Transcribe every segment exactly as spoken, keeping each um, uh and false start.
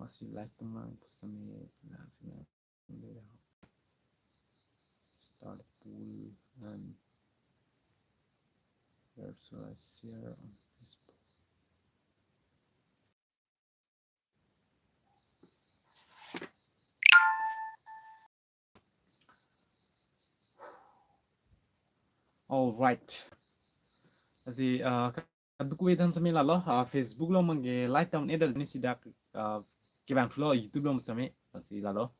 Masih live teman, pesan ni, nah, sini. Start pool and where should I share on Facebook? All right. Lasi, uh, kadokave than seme lalo, uh, Facebook along abangke live down eder ni sidak, uh, kevang thulo YouTube along seme, lasi lalo.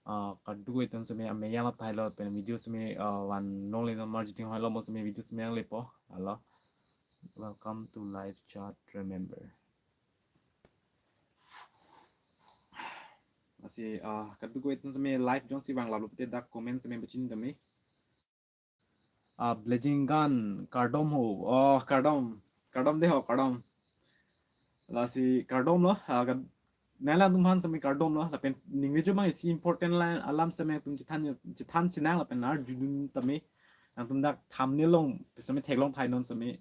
Uh, kadokave than seme ameyang lo tahai lo pen video seme, uh, van longle no marketing hoi lo mo seme video seme yang lepo, lalo. Welcome to live chat, remember. Lasi, uh, kadokave than seme live jongsi vang lalo pute dak comment seme bachin tame. Ah, Blazing Gun, kardom ho. Oh, kardom. Kardom de ho, kardom. Lasi kardom lo. Ah, kad-, nangli atum aphan seme kardom lo. Lapen ning video abang isi important line alam seme nangtum chethan, chethan chenang lapen arjudun tame. Nangtum dak thumbnail along seme theklong thai non seme.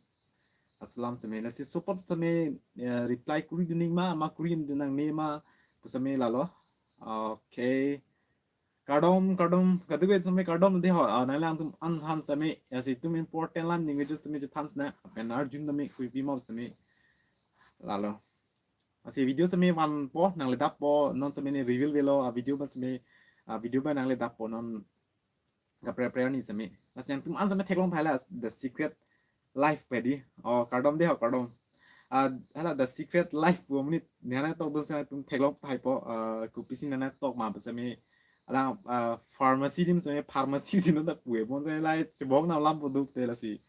Asalam seme. Lasi support seme, eh, reply kuri dun nang ma, ma kuri dun nangne ma, seme lalo. Okay. Kardom, kardom, kadokave seme kardom de ho, ah, nangli atum aphan seme, lasi itum important line ning video seme chethan sena, pen arjudun tame kuri pima seme. Lalo. Lasi video seme vanpo, nangli dappo, non seme ne reveal velo, ah, video abang seme, ah, video abang nangli dappo, non kaprek kaprek ni seme. Lasi nangtum aphan seme theklong thai la, The Secret Life pedi. Oh, kardom de ho, kardom. Ah, hala The Secret Life pu amonit nana tok dun seme nangtum theklong thaipo, ah, kopisi nana tok ma seme. Alang, ah, pharmacy adim seme pharmacy si non ta pue. Bon seme lai chebong na lam po duk te lasi.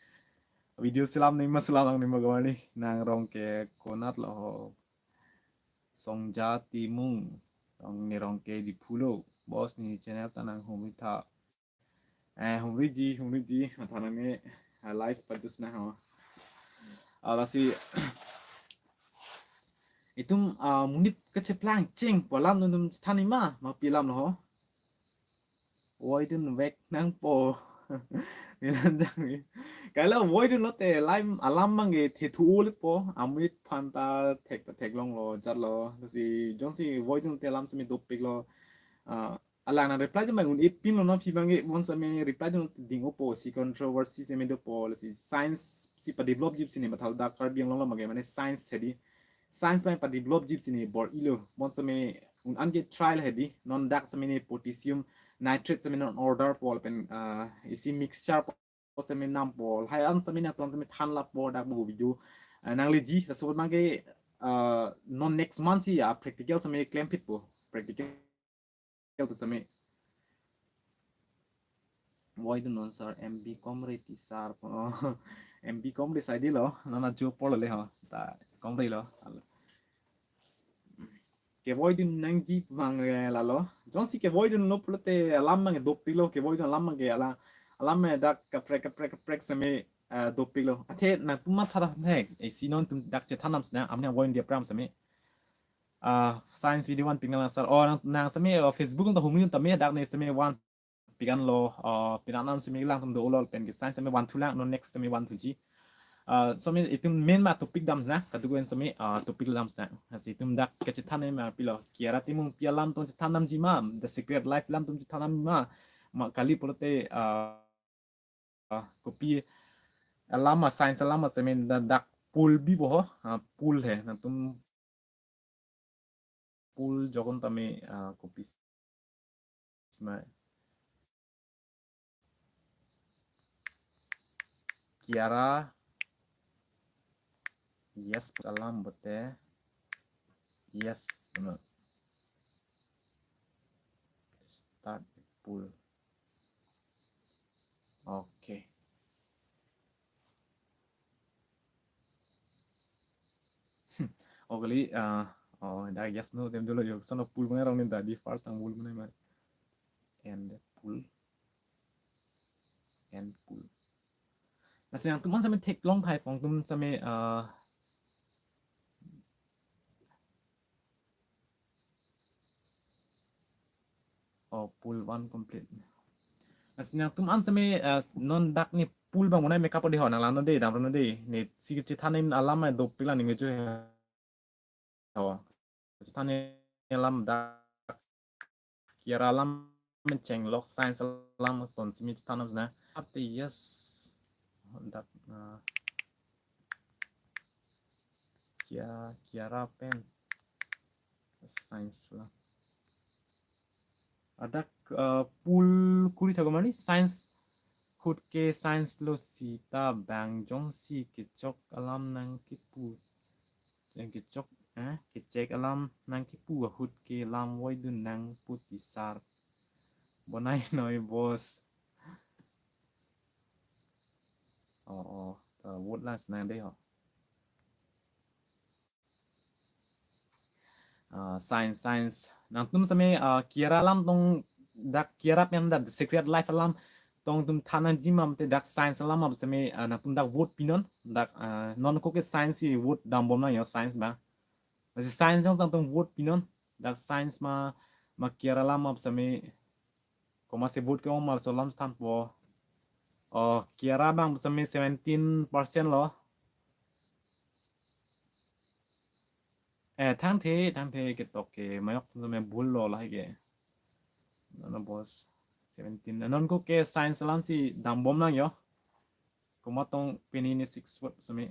Video selam ni ma selam lang ni ma gawani. Nang Rongke konat lo ho. Songja Timung. Rong ni Rongke Diphu lo. Boss ni channel ta nang humri tha. Eh, humriji, humriji, matha nangne, ah, live pajusna ho. Ah, lasi, itum, ah, monit kacheplang cheng pu alam nangtum than nang ma, ma pi alam lo ho. Voidun vek nangpo. Nilanjang ni. Kaila voidun lote alam, alam abangke thethu lepo, amonit aphan ta thek, theklong lo, jat lo. Lasi, jongsi voidun te alam seme dopik lo. Ah, alang nang reply dun abang un-e pin lo non phi abangke, bon seme reply dun ding opo, si controversy seme dopo, lasi science si padevelop jip si ne, matha dak Karbi Anglong lo abangke mane science hedi. Science abang padevelop jip si ne bor-ilo, bon seme un-an ke trial hedi, non dak seme ne potassium nitrate seme non order po lapen, ah, isi mixture po seme nampo, lahai an seme nangtum seme than lapo dak bo video. Ah, nangleji, laso abangke, ah, non next month si, ah, practical seme klem phit po. Practical pu seme. Voidun non sir, M B com re ti sir po. M B com re sai di lo, non ajo apor lo le ho. Ta com re lo. Kevoidun nangji abang, eh, lalo. Jongsi kevoidun lo pulote alam abang dopik lo, kevoidun alam abangke alam, alam, eh, dak kaprek, kaprek, kaprek seme, eh, dopik lo. Athe nangtum matha thek, eh, si nangtum dak chethan nam sena, amonit avoid dia pram seme. Ah, science video vanpik nang sir. Oh, nang, nang seme, oh, Facebook ta humri tame dak ne seme vanpik an lo, ah, pinang nam seme lang tum do lo pen ke science seme vanthu lang, non next seme vanthuji. Ah, seme itum main ma topic dam sena, kadokave seme, ah, topic dam sena. Lasi itum dak kachethan ma pilo, Kiara Timung pi alam tong chethan namji ma, The Secret Life alam tong chethan nam ma, ma kali pulote, ah, ah, kopi alam ma, science alam ma seme da-, dak pool bi bo ho, ah, pool he, nangtum pool jokon tame, ah, kopi seme. Kiara, yes, alam bote, yes, no. Start pool. Okay. Oh, kali, ah, oh, dak yes no, tem dolo yo, sono pool mane rong ni dadi first ang pool mane ma. End pool. End pool. Lasi nangtum aphan seme theklong thai po, nangtum seme, ah, oh, pool one complete. Lasi nangtum aphan seme, ah, non dak ne pool abang monai makeup de ho, nang lang non de, dam non de. Ne si chethan ne alam ma dopik lang ne ngejo he. Ho. Chethan ne alam dak Kiara alam mencheng lok science alam ton simi thanam na. Ate yes. Dak, uh, Kia, Kiara pen science alam. Adak, uh, pool kuri thago mani science ahut ke science lo sita bang jongsi kechok alam nangkepu. Yang kechok, eh, kechek alam nangkepu ahut ke lam voidun nangputi sar. Bonai noi boss. Oh, oh, uh, vote last nang dei ho. Uh, science, science. Nangtum same, uh, Kiara alam tong dak Kiara pen dak The Secret Life alam tong tum than nangji ma mate dak science alam ma same, uh, nangtum dak vote pinon dak, uh, non ko ke science si vote dambom nang yo science ba. Lasi science jong tangtum vote pinon dak science ma ma Kiara alam ma same komat si vote ke-ong ma laso alam thanpo. Oh, Kiara abang same seventeen percent lo. Eh, thangthe, thangthe ketok ke mayok same bul lo lahai ke. Nono boss seventeen. Non ko ke science alam si dambom nang yo. Komat tong pini ni six vote same.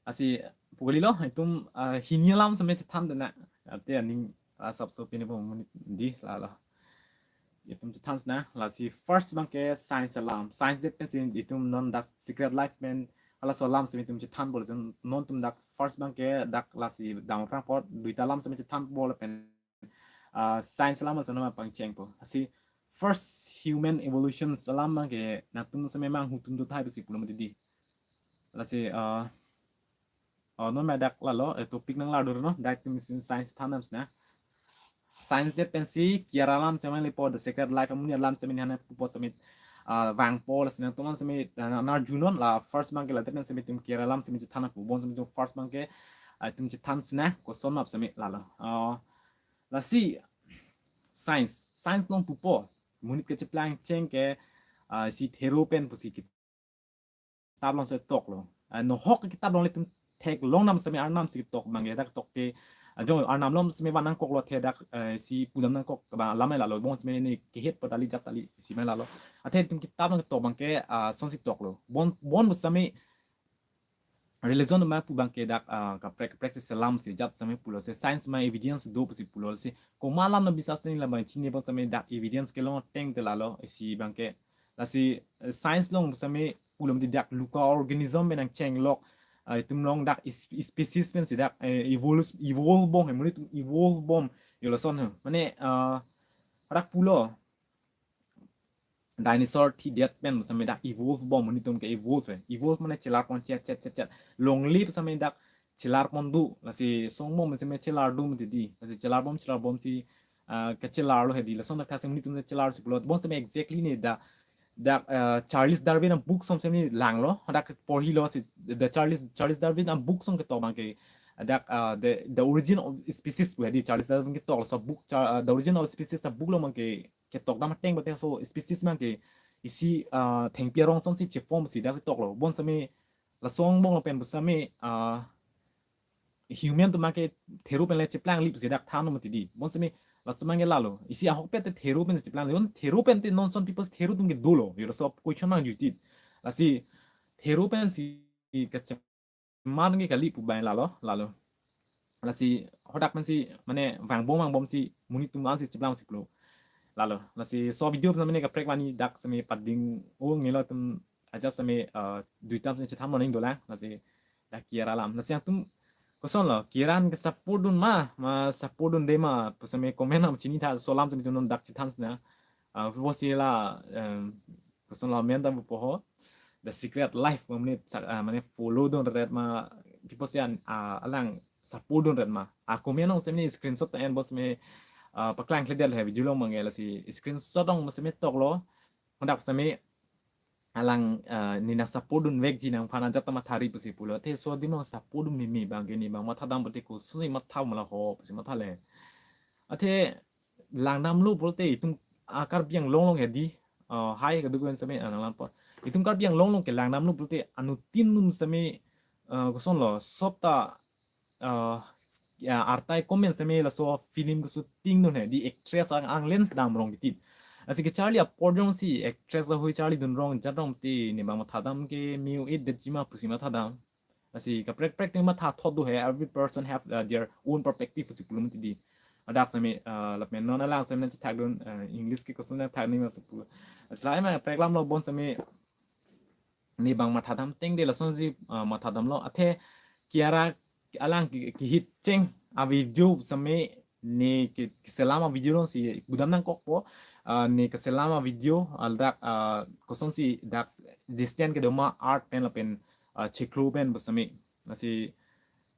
Lasi pu kalilo itum, ah, hini alam same chethan dena. Ate aning asap so pini po monit dei lalo. Itum chethan sina lasi first abang ke science alam. Science det pensi itum non dak Secret Life pen halaso alam same itum chethanpo, non tum dak first abang ke dak lasi dam prang pot duita alam same chethanpo lapen, ah, science alam ason ma pangchengpo. Lasi first human evolution alam abang ke nangtum same mang hutum tu thai pusi pulo mati dei. Lasi, ah, oh, non ma dak lalo, eh, topic nang lado no, dak itum science thanam sina. Science det pensi Kiara alam same lepo The Secret Life amonit alam same hana pupo same, ah, vangpo lasi nangtum alam same, ah, nang arjunon la first abang ke la det pen same itum Kiara alam same chethan pu bon same itum first abang ke, ah, itum chethan sina koson ma same lalo. Ah, lasi science, science along pupo. Monit kecheplang cheng ke, ah, si thero pen pusi kitap along si toklo. Ah, nohok kitap along le itum theklong nam same arnam si tok abang ke dak tok ke, ah, jong arnam along same van nangkoklo athe dak, eh, si pudam nangkok abang alam lalo bon same ne kehet pa tali jat tali si ma lalo. Athe itum kitap along tok abang ke, ah, son si toklo. Bon, bon same religion ma pu abang ke dak, ah, kaprek kaprek si selam si jat same pulo si science ma evidence do pusi pulo si komat alam no bisas ni la abang chini bon same dak evidence kelong ateng te lalo isi abang ke. Lasi, eh, science along same pulo mati dak luka organism pen nangcheng lok, ah, itum along dak is-, species pensi dak, eh, evolve, evolve bom he monit atum evolve bom yo lason he. Mane, ah, rak pulo dinosaur thi det pen same dak evolve bom monit atum ke evolve he. Evolve mane chelar pon chet chet chet chet. Longle same dak chelar pon do, lasi song bom same chelar do mati dei. Lasi chelar bom chelar bom si, ah, kechelar lo he dei. Lason dak tha same monit atum chelar si pulo. Bon same exactly ne dak, dak, ah, Charles Darwin abook som same ne langlo. Dak porhilo si the Charles, Charles Darwin abook som ketok abang ke dak, ah, the, The Origin of Species pu he dei Charles Darwin ketok laso book, Char-, ah, The Origin of Species abook along abang ke ketok dam ateng bate so species abang ke isi, ah, thengpi arong son si che-form si dak si toklo. Bon same lason bom lo pen same, ah, human atum abang ke thero pen le cheplang lip si dak than mati dei. Bon same laso abang ke lalo. Isi ahokpet te thero pen cheplang lip. Thero pen te non son people thero atum ke dolo. Yo laso question nang jutit. Lasi thero pensi kachem- man ke kali pu abang lalo, lalo. Lasi hadak pensi mane vangbom vangbom si monit atum an si cheplang si pulo. Lalo, lasi so video same ne kaprek vani dak same pading o ngelo atum aja same, eh, duita same chethan moning dolang, lasi dak Kiara alam. Lasi nangtum koson lo, Kiara an ke support dun ma, ma support dunde ma, pu same comment nang chinitha so alam same itum non dak chethan sina. Ah, pusi la, em, koson lo men ta pupo ho. The Secret Life amonit sak-, ah, mane follow dunret ma, pusi an, ah, alang support dunret ma. Ah, comment along same ne screenshot ta en bos me, ah, paklang kledel he video along abang ke lasi screenshot along same toklo. Hadak same alang, ah, ne nang support dunvekji nangphan ajat ta mathari pusi pulo. Athe so adim along support dun meme abang ke ne abang matha dam pute koson si matha ma la ho pusi matha le. Athe langdamlo pulote itum, ah, Karbi Anglong along he dei, ah, hai kadokave same, ah, nanglang po. Itum Karbi Anglong along ke langdamlo pulote anuttin atum same, ah, koson lo, sop ta, ah, ah, arta ekom pen seme laso film keshooting dun he, di actress ang, ang lens dam rong kitit. Lasi kecharli apor jongsi actress ahui charlidun rong jat rong te ne bang mathadam ke miu it det jima pusi mathadam. Lasi kaprek prek ting matha thot do he, every person have, uh, their own perspective pusi pulo mati di. Ladak seme, uh, lapen non alang seme nangchethak dun, uh, English ke koson nangthak ni ma pulo. Lasi lahai ma prek lam lo bon seme ne bang mathadam teng de lasonsi, uh, mathadamlo, athe Kiara alang ki, kehit cheng a video seme ne ke, keselam a video alongsi pudam nangkokpo, ah, ne keselam a video, ah, dak, ah, kosonsi dak distance kedo ma art pen lapen, ah, chiklo pen pu seme. Lasi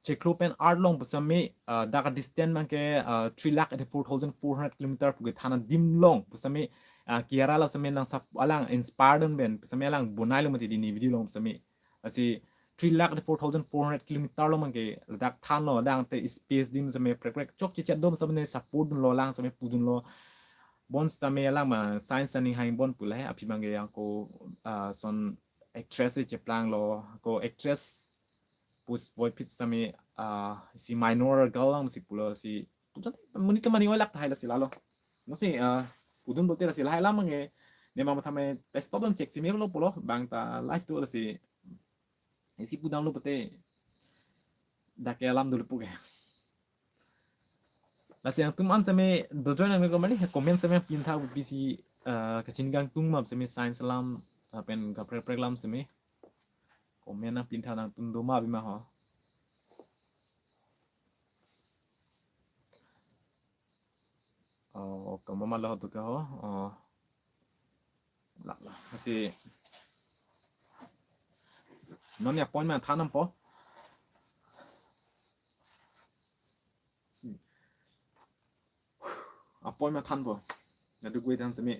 chiklo pen art along pu seme, ah, dak distance abang ke, ah, three lakh eighty-four thousand four hundred kilometer pu kethan adim along pu seme, ah, Kiara la seme nang sap alang inspire dun pen pu seme alang bonailo mati di ne video along pu seme. Lasi three lakh eighty-four thousand four hundred kilometer along abang ke ladak thanlo, ladak te space adim seme prek prek chokche chet dom seme ne support dunlo, alang seme pudunlo. Bon sitame alang ma science aning hang bon pu lahai aphi abang ke yang ko, ah, son actress cheplanglo, ko actress pus boy phit sitame, ah, si minor girl alongsi pulo si pujon monit kemani oi lak tahai lasi lalo. Lasi, ah, pudun bote lasi lahai lam abang ke ne bang mathame test dun chek si melo pulo bang ta live do lasi isi pudamlo pute dak ke alam dulu puke. Lasi nangtum an seme dojoin nang ko mani comment seme pintha pisi, ah, kachiningkangtung ma seme science alam lapen kaprek prek alam seme comment nangpintha nangtum do ma bima ho. Oh, kama malo tu ke ho. Oh. La la. Lasi non ya point ma thanpo. A point ma thanpo. Nadu gwe dan seme.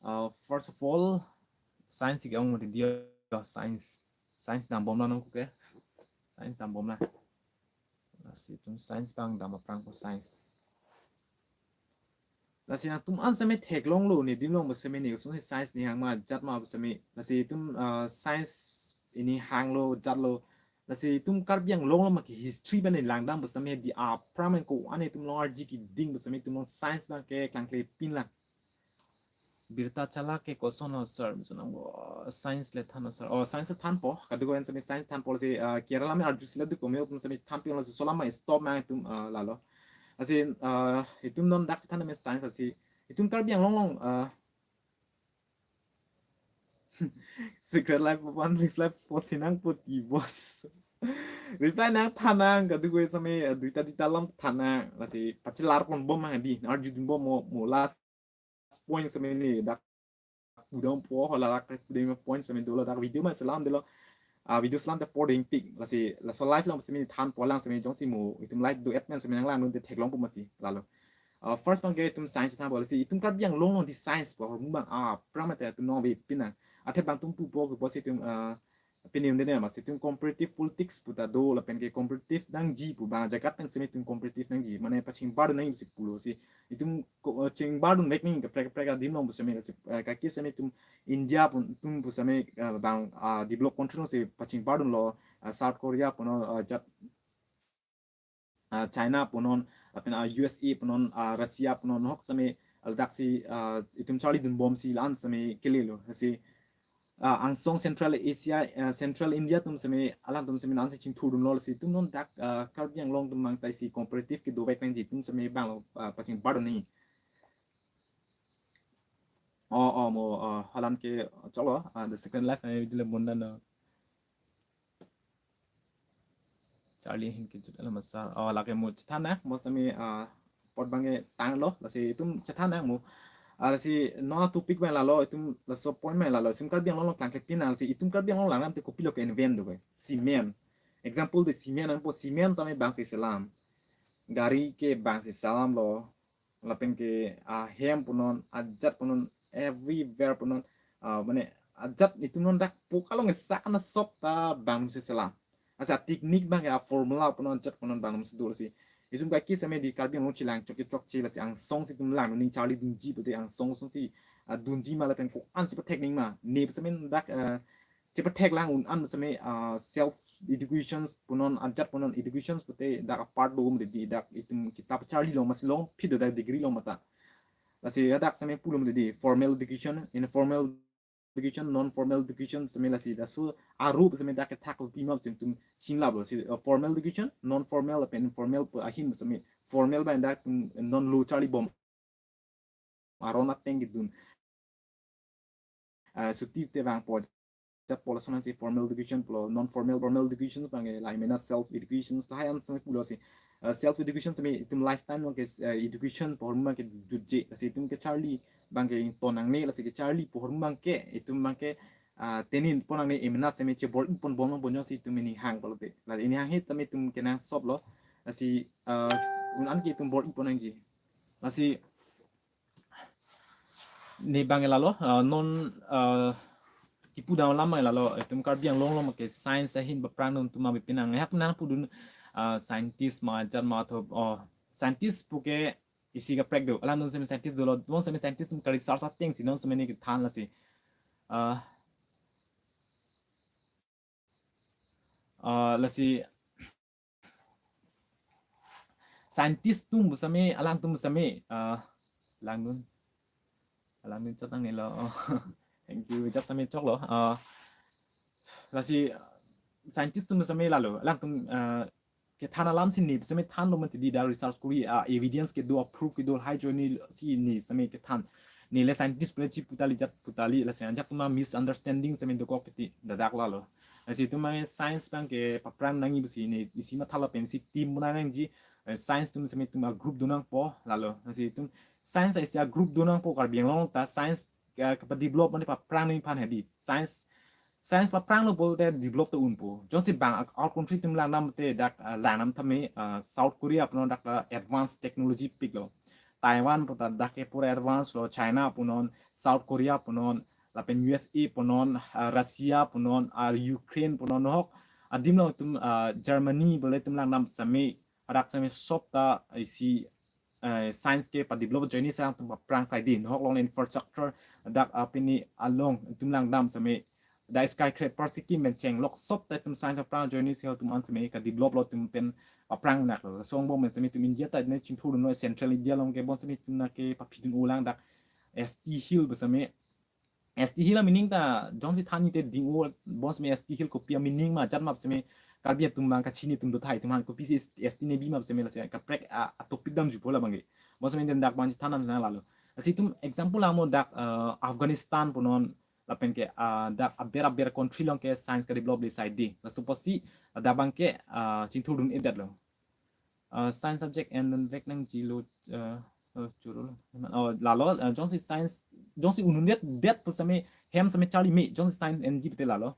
Uh, first of all, science ke ong mati dia science. Science dambom na nangku ke. Science dambom na. Lasi itum science abang dam aphrang ko science. Lasi nangtum an seme theklonglo ne adim along pu seme ne kosonsi science ne hang ma jat ma pu seme. Lasi itum, ah, science aning hanglo jatlo. Lasi itum Karbi Anglong along ma ke history abang ne langdam pu seme di aphrang ko-an itum along arji keding pu seme itum along science abang ke klangklepin lang. Birta chala ke kosonlo sir, misunang bo, science le thanlo sir. Oh, science le thanpo, kadokave seme science thanpo lasi, ah, Kiara lam arju sila duk kome itum seme thanpi lo si solam ma stop ma itum, ah, lalo. Lasi, ah, itum non dak than me science lasi. Itum Karbi Anglong along, ah, secret life one life life po sinang put i boss. Reply nangthan nang kadokave seme, ah, duita duita alam than nang lasi pachelar ponbom ma di, arjudunbom mo, mo last point seme ne dak pudampo hala dak pudam point seme dolo dak video ma selam dolo. Ah, video selam te pording tik lasi laso live along seme thanpo alang seme jongsi mo itum live do-et pen seme nanglangdun te theklongpo mati lalo. Ah, first abang ke itum science thanpo lasi itum Karbi Anglong along di science po hormu abang aphrang mate itum nong avepin nang. Athe bang tum pupo ke pusi itum, ah, opinion de ma si itum comparative politics puta do lapen ke comparative nangji pu bang ajagat pen seme itum comparative nangji mane pachingbar nangji si pulo si itum ko, eh, chingbar dun mek ning kaprek kaprek adim along pu seme si, eh, kaki seme itum India pu, itum pu seme, eh, bang, ah, develop country along si pachingbar dunlo, ah, South Korea punon, ah, jat, ah, China punon lapen, ah, U S A punon, ah, Russia punon hok seme ladak si, ah, itum charlidunbom si la-an seme kelelo si, ah, angsong Central Asia, ah, Central India atum seme alangtum seme la-an si chingthurdunlo si itum non dak, ah, Karbi Anglong atum abang ta isi comparative kedovek nangji itum seme banglo, ah, pachingbar dun ni. Oh, oh, mo, ah, halan ke cholo, ah, the second life, eh, jule mundan, ah. Charli ahin kejut alam asar. Oh, lake mo chethan nang, mo seme, ah, apot abang ke tanglo, lasi itum chethan nang mo. Ah, lasi non topic abang lalo, itum laso point abang lalo, itum Karbi Anglong along klangklepin nang, lasi itum Karbi Anglong along lam te kopilo ke invent do ke. Cement. Example de cement nangpo cement tame bang si selam. Gari ke bang si selamlo. Lapen ke ahem punon, ajat punon, everywhere punon, ah, mane ajat itum non dak po kalong esa kana sop ta bang si selam. Asa technique abang ke a formula punon ajat punon bang si dolo si. Itum kaki seme di Karbi Anglong chelang chokche chokche lasi angsong si itum lang ning charlidunji pute angsong song si, ah, dunji ma lapen ko-an si pathek ning ma. Ne seme dak, ah, chepathek lang un-an seme, ah, self educations punon, ajat punon, educations pute dak apart do mati di, dak itum kitap charli long, masi long phit do, dak degree long mata. Lasi dak seme pulo mati di, formal education, informal education, non formal education seme lasi. Laso arup seme dak kethak lo pima seme itum chinglap lo si, uh, formal education, non formal lapen informal pu ahin seme. Formal abang dak itum non lo charli bom aron ateng kedun. Uh, suti te vangpo, ajat pulo ason si formal education pulo, non formal, formal education abang ke lahai mena self education, lahai an seme pulo si. Uh, self education seme itum lifetime abang ke, uh, education pohor abang ke jutje, lasi itum kecharli abang ke ington nangne, lasi kecharli pohor abang ke itum abang ke, uh, tenin pon nangne, emena seme chebor-i pon bom nang bonyo si itum ini hang pulote. Lasi ini hang he tame itum kenangsot lo. Lasi, uh, un-an ke itum bor-i pon nangji. Lasi ne abang ke lalo, uh, non, uh, kipu dam alam abang ke lalo, itum Karbi Anglong along ke science ahin baphrang non itum abi pinang. Hak nang pudun, uh, scientist ma ajat ma atho, oh, scientist puke isi kaprek do. Alanglitum seme scientist dolo, non seme scientist ka research ateng si non seme ne kethan lasi. Uh, uh, lasi scientist atum pusame, alangtum pusame, uh, langdun. Alangdun chot nangne lo. Oh, thank you. Ajat seme choklo. Uh, lasi scientist atum pusame lalo, alangtum, uh, kethan alam si ne pusame thanlo mati di, dak research kori, uh, evidence kedo, a proof kedo, lahai ajoine si ne seme kethan. Ne le scientist pule chipu tali, ajat pu tali, lasi ajat atum misunderstanding seme dokok kiti, dak dak lalo. Lasi itum abang science abang ke paphrang nangji pusi ne isi mathalo pensi team pon nangji, eh, science atum seme itum a group do nangpo lalo. Lasi itum science isi a group do nangpo, Karbi Anglong ta science, eh, kepadevelop mane paphrang nangji aphan hedi. Science, science paphranglo pulote develop ta unpo. Jongsi bang out country atum langdam te dak, eh, langdam tame, eh, South Korea punon dak, eh, advanced technology piklo. Taiwan puta dak ke pura advance lo, China punon, South Korea punon, lapen U S A punon, ah, Russia punon, ah, Ukraine punon, nohok adim along itum, ah, Germany pule itum langdam seme, adak seme sop ta isi, eh, science kepadevelop ajoine si alangtum paphrang saidi, nohok along infrastructure dak, ah, pini along itum langdam seme, dak skyscraper si kim pen chenglok sop ta itum science paphrang ajoine si itum an seme kadevelop lo, itum pen paphrang nak lo. Laso angbong pen seme itum India ta ne chingthurdun lo, Central India along ke bonseme itum nangkepaphidun-o lang dak S T Hill pusame. S T Hill a meaning ta jongsi than ni te ding-o, bonseme S T Hill kopi a meaning ma ajat ma pusame, Karbi atum abang kachini atum do tahai atum aphan kopisi S T ne bi ma pusame, lasi kaprek a, a topic damjupo la abang ke. Bonseme itum dak abang chethan nam sana lalo. Lasi itum example amo dak, eh, Afghanistan punon, lapen ke, ah, dak aber aber country along ke science kadevelop le saidi. Laso apotsi dak abang ke, ah, chingthurdun-edetlo. Ah, science subject en dunvek nangji lo, eh, eh, choro lo. Oh, lalo, eh, jongsi science, jongsi un-undet det pusame hem seme charli me, jongsi science enji pute lalo.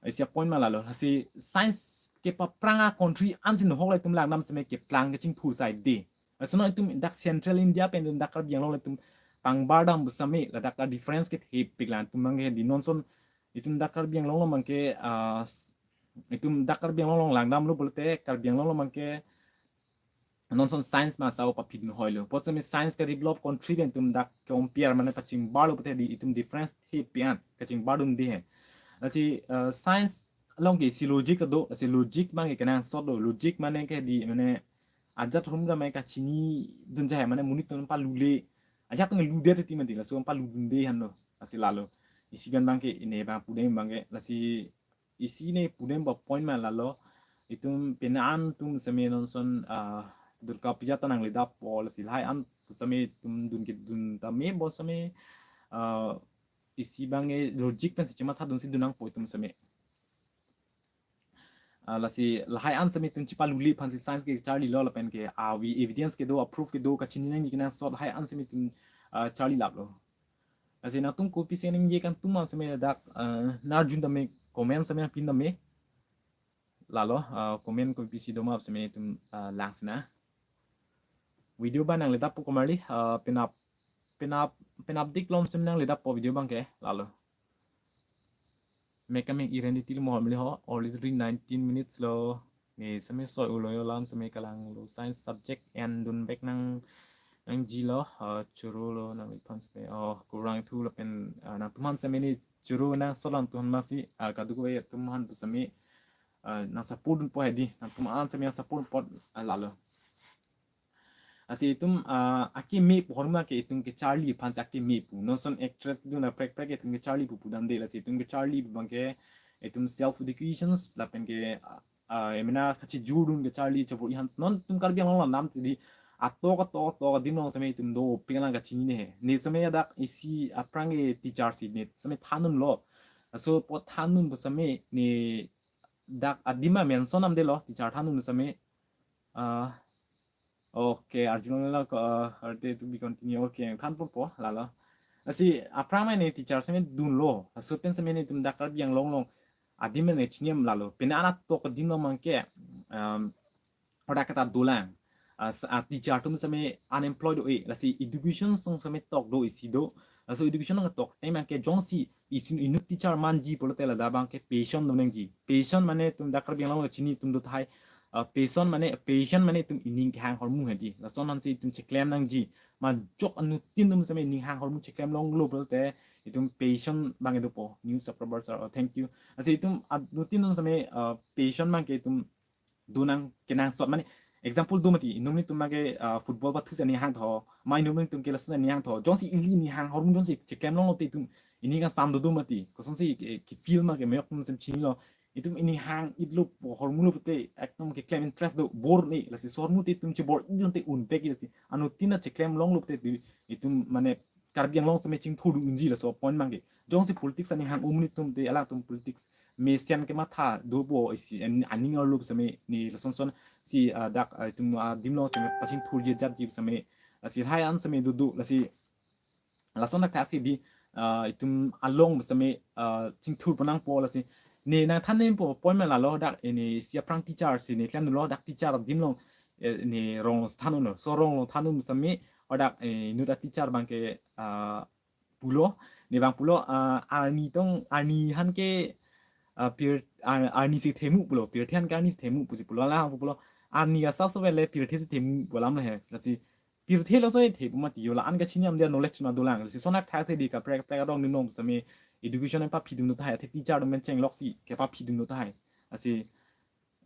Isi a point ma lalo. Lasi science kepaphrang a country ansi nohok le itum langdam seme keplang kechingthur saidi. Lasono itum dak Central India pen itum dak Karbi Anglong along itum pangbar dam pusame, ladak a difference kethepik lang itum abang ke di, non ason itum dak Karbi Anglong along abang ke, ah, itum dak Karbi Anglong along langdamlo pulote Karbi Anglong along abang ke non ason science ma asap paphidun hoilo. Apot seme science kadevelop country pen itum dak compare mane pachingbarlo pulote di itum difference thepik an, kachimbardunde he. Lasi, eh, science along ke isi logic do, lasi logic abang ke kenangsot do, logic mane ke di mane ajat atum ta mane kachinidun jahai mane monit atum palule, ajat atum ludet ti mati, laso paludunde henlo, lasi lalo. Isi abang ke ne abang pudam abang ke, lasi isi ne pudam ba point ma lalo. Itum pini an atum seme non ason, ah, Durga Puja ta nangledappo, lasi lahai an seme itum dun kedun tame bonseme, ah, isi abang ke logic pensi chemathadunsi dun nangpo itum seme. Ah, lasi lahai an seme itum chepalule aphansi science kecharlilo lapen ke avi evidence kedo, a proof kedo, kachini nangji kenangsot lahai an seme itum, ah, charlilaplo. Lasi nangtum kopisi ningje kan atum seme dak, ah, nangarjun tame, comment seme nangpin tame. Lalo, ah, comment kopisi do ma seme itum, ah, lang sina. Video abang nangledappo komarli, ah, penap, penap, penap dik lom seme nangledappo video abang ke, lalo. Mekam mek iren di tilu mohon meli ho, already nineteen minutes lo. Ne seme soi-o lo yo, lam seme kalanglo, science subject en dunvek nang, nangjilo, ah, choro lo nang iphan seme, oh, kurang thu lapen, ah, nangtum aphan seme ne choro nangsolang atum aphan masi, ah, kadokave atum aphan pu seme, ah, nang support dunpo hedi, nangtum an seme nang support pot, ah, lalo. Lasi itum, ah, akeme pu ahormu ke itum kecharli aphan si akeme pu. Non ason actress dun apreprek itum kecharli pu pudamde, lasi itum kecharli pu abangke itum self educations lapen ke, ah, ah, emena kachejor dun kecharli chobor-i aphan. Non itum Karbi Anglong alam dei, atok atok atok adim along seme itum dopik lang kachinine he. Ne seme dak isi aphrang ke teacher si ne seme thandunlo. Laso apot thandun pu seme ne dak adim amention damdelo, teacher thandun pu seme. Ah, okay, arjulonglo ko, ah, are to be continue. Okay, thanpo po, lalo. Lasi aphrang mane teacher seme dunlo. Laso pen seme ne itum dak Karbi Anglong along adim mane chiniam lalo. Pine anak tok adim along abangke, um, odak kata dolang. Ah, s-, ah, teacher atum seme unemployed do-e. Lasi education along seme tok do isi do. Laso education along tok time abangke jongsi isin inut teacher manji pulote ladak abangke passion do nangji. Passion mane itum dak Karbi Anglong chini itum do tahai. Ah, passion mane, passion mane itum ining kehang ahormu hedi. Lason aphan si itum cheklem nangji. Majok anuttin atum seme ining hang ahormu cheklem longlo pulote itum passion abang dopo. New subscribers are, oh, thank you. Lasi itum anuttin atum seme, ah, passion abangke itum do nang kenangsot mane example do mati, inut nelitum abangke, ah, football pathu si ining hangthu, ma inut nelitum ke lason ining hangthu. Jongsi ili ining hang ahormu jongsi cheklem longlo te itum ining kangsam dodo mati. Kosonsi ke, ke film abangke meyok atum seme chinilo. Itum ining hang-itlo pu ahormu lo pute ekdom keklem interest do, bor ne, lasi laso ahormu te itum chebor-i dunte unvek-i, lasi anuttin ta cheklem longlo pute itum mane Karbi Anglong seme chingthur dunji, laso apot abangke. Jongsi politics aning hang-o amonit atum te alangtum politics mesen kematha dopo isi an-, aning arlo seme ne lason son si, ah, dak, ah, itum, ah, adim along seme pachingthurji ajatji seme, lasi lahai an seme dodo, lasi lason dak thaksi di, ah, itum along seme, ah, chingthur pon nangpo, lasi ne nangthan nangpo point ma lalo, dak, eh, ne isi aphrang teacher si ne klemlo, dak teacher adim along, eh, ne rong thandunlo. Laso rong thandun pu seme odak, eh, inut a-teacher abangke, ah, pulo, ne abang pulo, ah, arni tong, arni aphan ke, ah, pir-, ar-, arni si themu pulo, pirthe aphan ke arni si themu pusi pulo, la pulo, arni asap so vele pirthe si themu pu alam lo he. Lasi pirthe lo so themu mati, yo la-an kachini am dia knowledge ma dolang. Lasi lason dak thaksi di kaprek kaprek arong ni nom seme education paphidun do tahai, athe teacher atum pen chenglok si kepaphidun do tahai. Lasi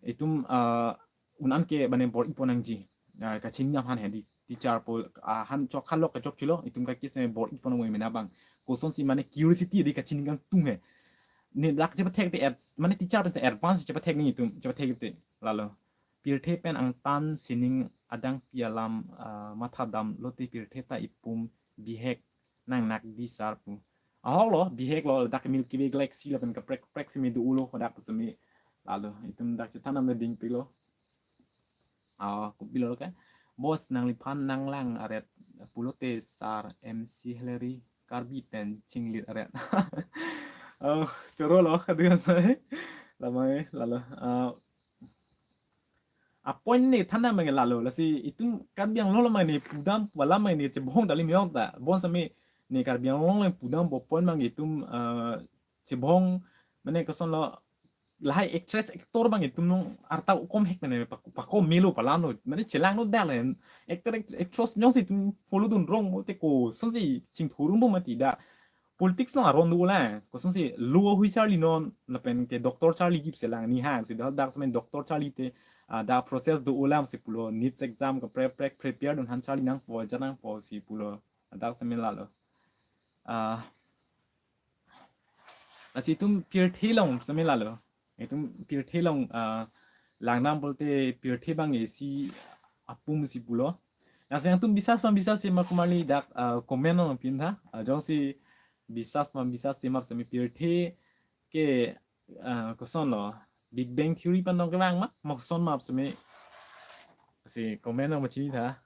itum, ah, un-an ke mane bor-i pon nangji. Ah, kachini aphan hedi. Teacher pu, ah, aphan chok halok kechok chilo, itum kaki seme bor-i pon nang emena abang. Kosonsi mane curiosity di kachini kangtung he. Ne dak chepathek te ad-, mane teacher pen advance chepathek ni itum, chepathek te lalo. Pirthe pen angtan sining adang pi alam, ah, matha damlote pirthe ta ipum bihek nang nak di sar pu. Ahok lo, bihek lo, dak Milky Way galaxy lapen kaprek kaprek seme do-olo, dak seme lalo, itum dak chethan nam ding pilo. Ah, kopilo ke. Boss nangliphan nanglang aret pulote sar M C Hillary Karbi pen chinglit aret. Oh, choro lo, kadang saya. Lama eh, lalo. Ah, a-point ne than nam abang lalo, lasi itum Karbi Anglong along mane pudam pu alam mane chebong dali meyok ta. Bon seme ne Karbi Anglong along pudam pu a-point abang itum, eh, chebong mane kosonlo, lahai actress actor abang itum nong arta kom hek mane pak-, pakom melo pu alam lo, mane chelanglo dak le. Actor act-, actress jongsi itum follow dun rong te kosonsi chingthur dunpo mati dak. Politics along aron do-olang, kosonsi law ahui charlinon, lapen ke doctor charliji pusi lang ni hang si dak, dak seme doctor charli te, ah, dak process do-olang si pulo, NEET exam kaprek kaprek prepare dun aphan charli nangpo, ajat nangpo si pulo, dak seme lalo. Ah, lasi itum pirthe along seme lalo. Itum pirthe along, ah, lang nam pulote pirthe abang isi apum si pulo. Lasi nangtum bisas ma bisas si ma komarli dak, ah, comment along pin tha. Ah, jongsi bisas ma bisas si ma seme pirthe ke, ah, kosonlo, Big Bang Theory pen nong kevang ma, ma koson ma seme, si comment along ma chini tha.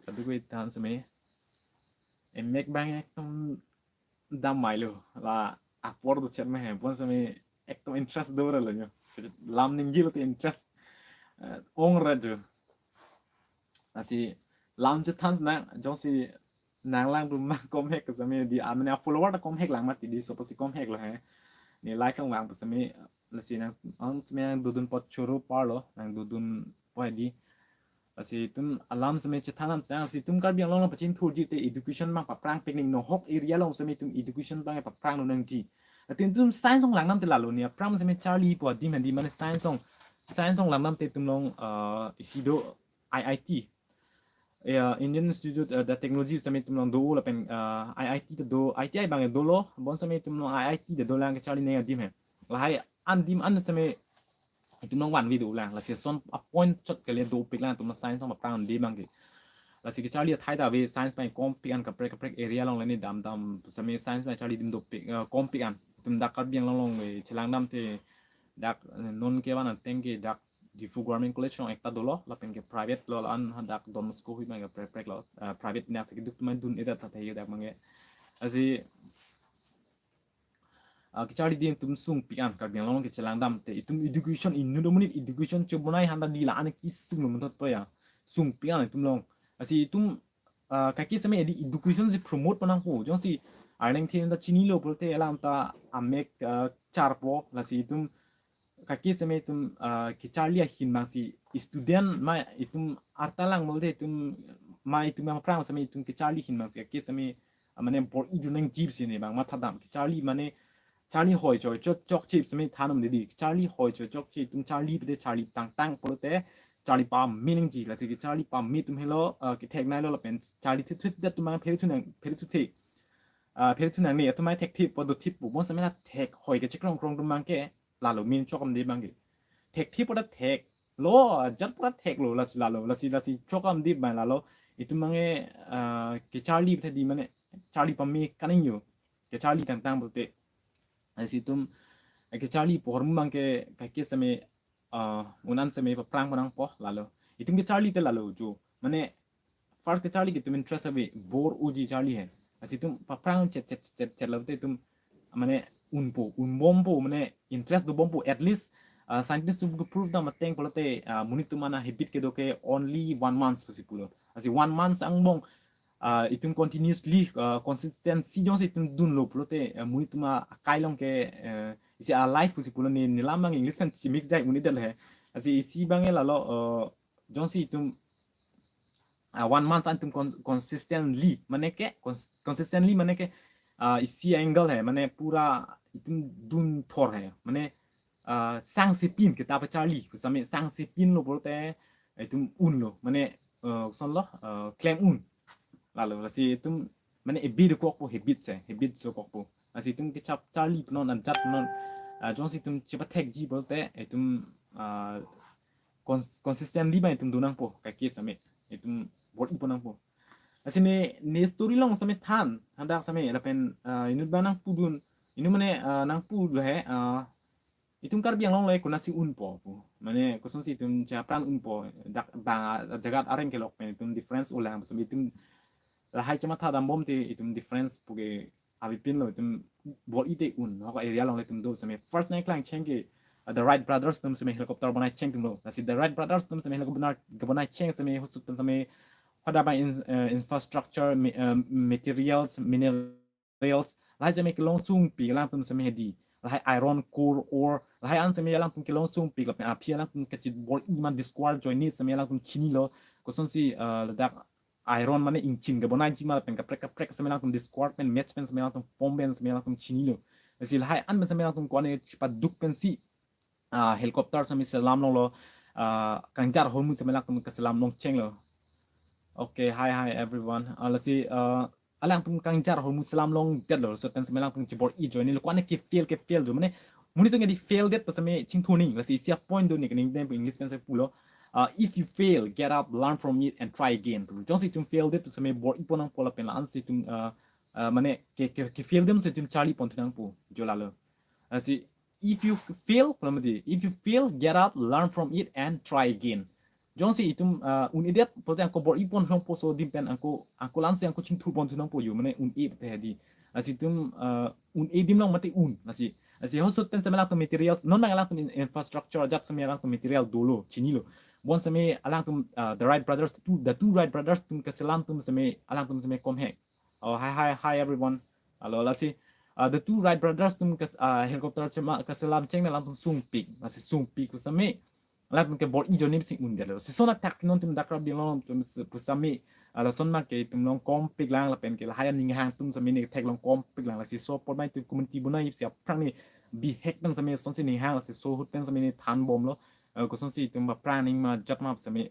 Kadokave than seme. Emek abang ekdom dam mailo. La apor do chet ma he. Bon seme ekdom interest do ra lo nyo. Lam ningje lote interest, eh, ong ra jo. Lasi lam chethan nang, jongsi nanglang tum ma kom hek seme di, ah, mane a-follower ta kom hek lang mati di, suppose kom hek lo he. Ne like kangvang pu seme, lasi nang, ang seme nang dodun apot choro parlo, nang dodunpo hedi. Lasi itum alam seme chethan nam seme, lasi itum Karbi Anglong along pachingthurji te education abang paphrang pekni, nohok area along seme itum education abang paphrang lo nangji. Lapen itum science along langdam te lalo, ne aphrang seme charli pu adim hedi, mane science along, science along langdam te itum along, uh, isi do I I T, ya, Indian Institute, uh, the Technology seme itum along do, lapen, uh, I I T ta do, I T I abang dolo, bonseme itum along I I T ta dolang kecharli nang adim he. Lahai adim an seme itum along vanve dolang, lasi ason a-point chot kali dopik lang itum science along aphrang andi abang ke. Lasi kecharli athai ta ave, science abang kompik an, kaprek kaprek area along leni damdam seme science abang charli adim dopik, eh, kompik an. Itum dak Karbi Anglong along, eh, chelangdam te dak, eh, non ke van ateng ke dak Diphu Government College along ekta dolo, lapen ke private lo, la-an hadak Don Bosco hui abang ke kaprek kaprek lo, eh, private, ne ase keduk atum adun-edet ta thayo dak abang ke. Lasi, ah, kecharli adim itum sungpik an, Karbi Anglong along kechelangdam te itum education, inut amonit education chobonai aphan ta di la-an kesung lo, menthot po ya, sungpik an itum along. Lasi itum, ah, kaike seme hedi education si promote pon nangpo, jongsi arleng the ta chinilo pulote alang ta amek, ah, charpo, lasi itum kaike seme itum, ah, kecharli ahin abang si student ma itum arta lang pulote itum ma itum aphrang seme itum kecharli ahin abang si kaike seme, ah, mane bor-i dun nangji pusi ne abang mathadam. Kecharli mane charli hoi choi chok chokche seme than-om hedi. Charli hoi choi chokche, itum charli pute charli tangtang pulote charli pame nangji. Lasi kecharli pame atum helo, ah, kethek nai lo lapen charli thithit atum abang pherthu nang, pherthu the, ah, pherthu nangne, atum abang thekthe po, dothip po, bonseme la thek hoi kachekroikro atum abang ke lalo, min chokdam adim abang ke. Thekthe po ta theklo, jat po ta theklo, lasi lalo, lasi, lasi chokdam adim abang lalo. Itum abang ke, ah, kecharli pute di mane charli pame kaningje, kecharli tangtang pulote. Lasi itum, eh, kecharli pu ahormu abang ke kaike seme, ah, un-an seme paphrang pon nangpo lalo. Itum kecharli te lalo jo, mane first kecharli ke itum interest ave, bor-oji charli he. Lasi itum paphrang chet chet chet chet lo te itum mane unpo, unbompo, mane interest dobompo. At least, ah, scientist atum ke proof dam ateng pulote, ah, monit atum aphan habit kedo ke only one month pusi pulo. Lasi one month angbong, ah, itum continuously, ah, consistency jongsi itum dunlo pulote, ah, monit atum akai along ke, eh, isi a-life pusi pulo, ne, ne lam abang English pen chimik jai un-edet he. Lasi isi abang ke lalo, eh, jongsi itum, ah, one month an itum con-, consistently, mane ke cons-, consistently mane ke, ah, isi angle he, mane pura itum dunthor he, mane, ah, sangsepin kita pacharli, kusame sangsepinlo pulote itum unlo, mane, eh, kosonlo, eh, klem un. Lalo, lasi itum mane habit dokokpo, habit se, habit dokokpo. Lasi itum kechap charli pu non, anjat pu non, ah, jongsi itum chepathekji pulote itum, ah, cons-, consistently abang itum do nangpo, kaike seme itum bor-i pon nangpo. Lasi ne, ne story along seme than, hadak seme lapen, ah, inut abang nangpudun, inut mane, ah, nangpu do he, ah, itum Karbi Anglong le konatsi unpo pu. Mane kosonsi itum chapran unpo, dak ba jagat areng kelok pen itum difference olang, seme itum lahai chematha dambom te itum difference puke avepinlo, itum bor-i te un, hako area along le itum do seme. First nangklang cheng ke, uh, the Wright Brothers atum seme helicopter bonai cheng atum lo. Lasi the Wright Brothers atum seme helicopter bonai, bonai cheng seme hosut atum seme hadak abang in, uh, infrastructure, ma-, uh, materials, minerals, lahai seme kelong sungpik alangtum seme hedi. Lahai iron core ore, lahai an seme alangtum kelong sungpik lapen aphi alangtum kachibor-i ma discover ajoine seme alangtum chinilo. Kosonsi, uh, ladak iron mane ingchin kebonaiji ma pen kaprek kaprek seme alangtum discover pen, match pen seme alangtum form pen seme alangtum chinilo. Lasi lahai an pen seme alangtum ko-an chepaduk pensi, ah, helicopter seme selam longlo, ah, kangjar ahormu seme alangtum keselam long chenglo. Okay, hi, hi everyone. Ah, lasi, ah, alangtum kangjar ahormu selam longdetlo, laso pen seme alangtum chibor-i ajoinelo, ko-an ke fail ke fail do, mane monit atum ke di fail det pu seme chingthuning, lasi isi a-point do, ne kaningje pen English pen seme pulo, ah, "If you fail, get up, learn from it and try again." Jongsi itum fail det pu seme bor-i pon nangpo lapen la-ansi itum, ah, ah, mane ke, ke, ke fail adim si itum charli pon thu nangpo, jo lalo. Lasi, "If you fail," pu la mati, "If you fail, get up, learn from it and try again." Jongsi itum, ah, un-edet pulote angko bor-i pon thu nangpo, laso adim pen angko, angko la-ansi angko chingthu pon thu nangpo jo, mane un-e pute hedi. Lasi itum, ah, un-e adim along mati un. Lasi, lasi hosut pen seme alangtum materials, non abang alangtum in-, infrastructure ajat seme alangtum material dolo, chinilo. Bon seme alangtum, ah, the Wright Brothers, two, the two Wright Brothers atum keselam atum seme alangtum seme komhek. Oh, hi, hi, hi everyone. Hello, lasi, ah, the two Wright Brothers atum kes-, ah, helicopter chema keselam cheng alangtum sungpik, lasi sungpik pu seme Latum ke bor-i ajoine si un-edetlo. Lason athak non itum dak Karbi Anglong atum pusitame, ah, lason abang ke itum longkompik lang lapen ke lahai aning hang atum sitame ne theklongkompik lang. Lasi laso apot abang itum community bonai si aphrang ne bihek pen sitame lasonsi ning hang, lasi laso ahut pen sitame ne thanbomlo. Eh, kosonsi itum aphrang aning ma jat ma sitame.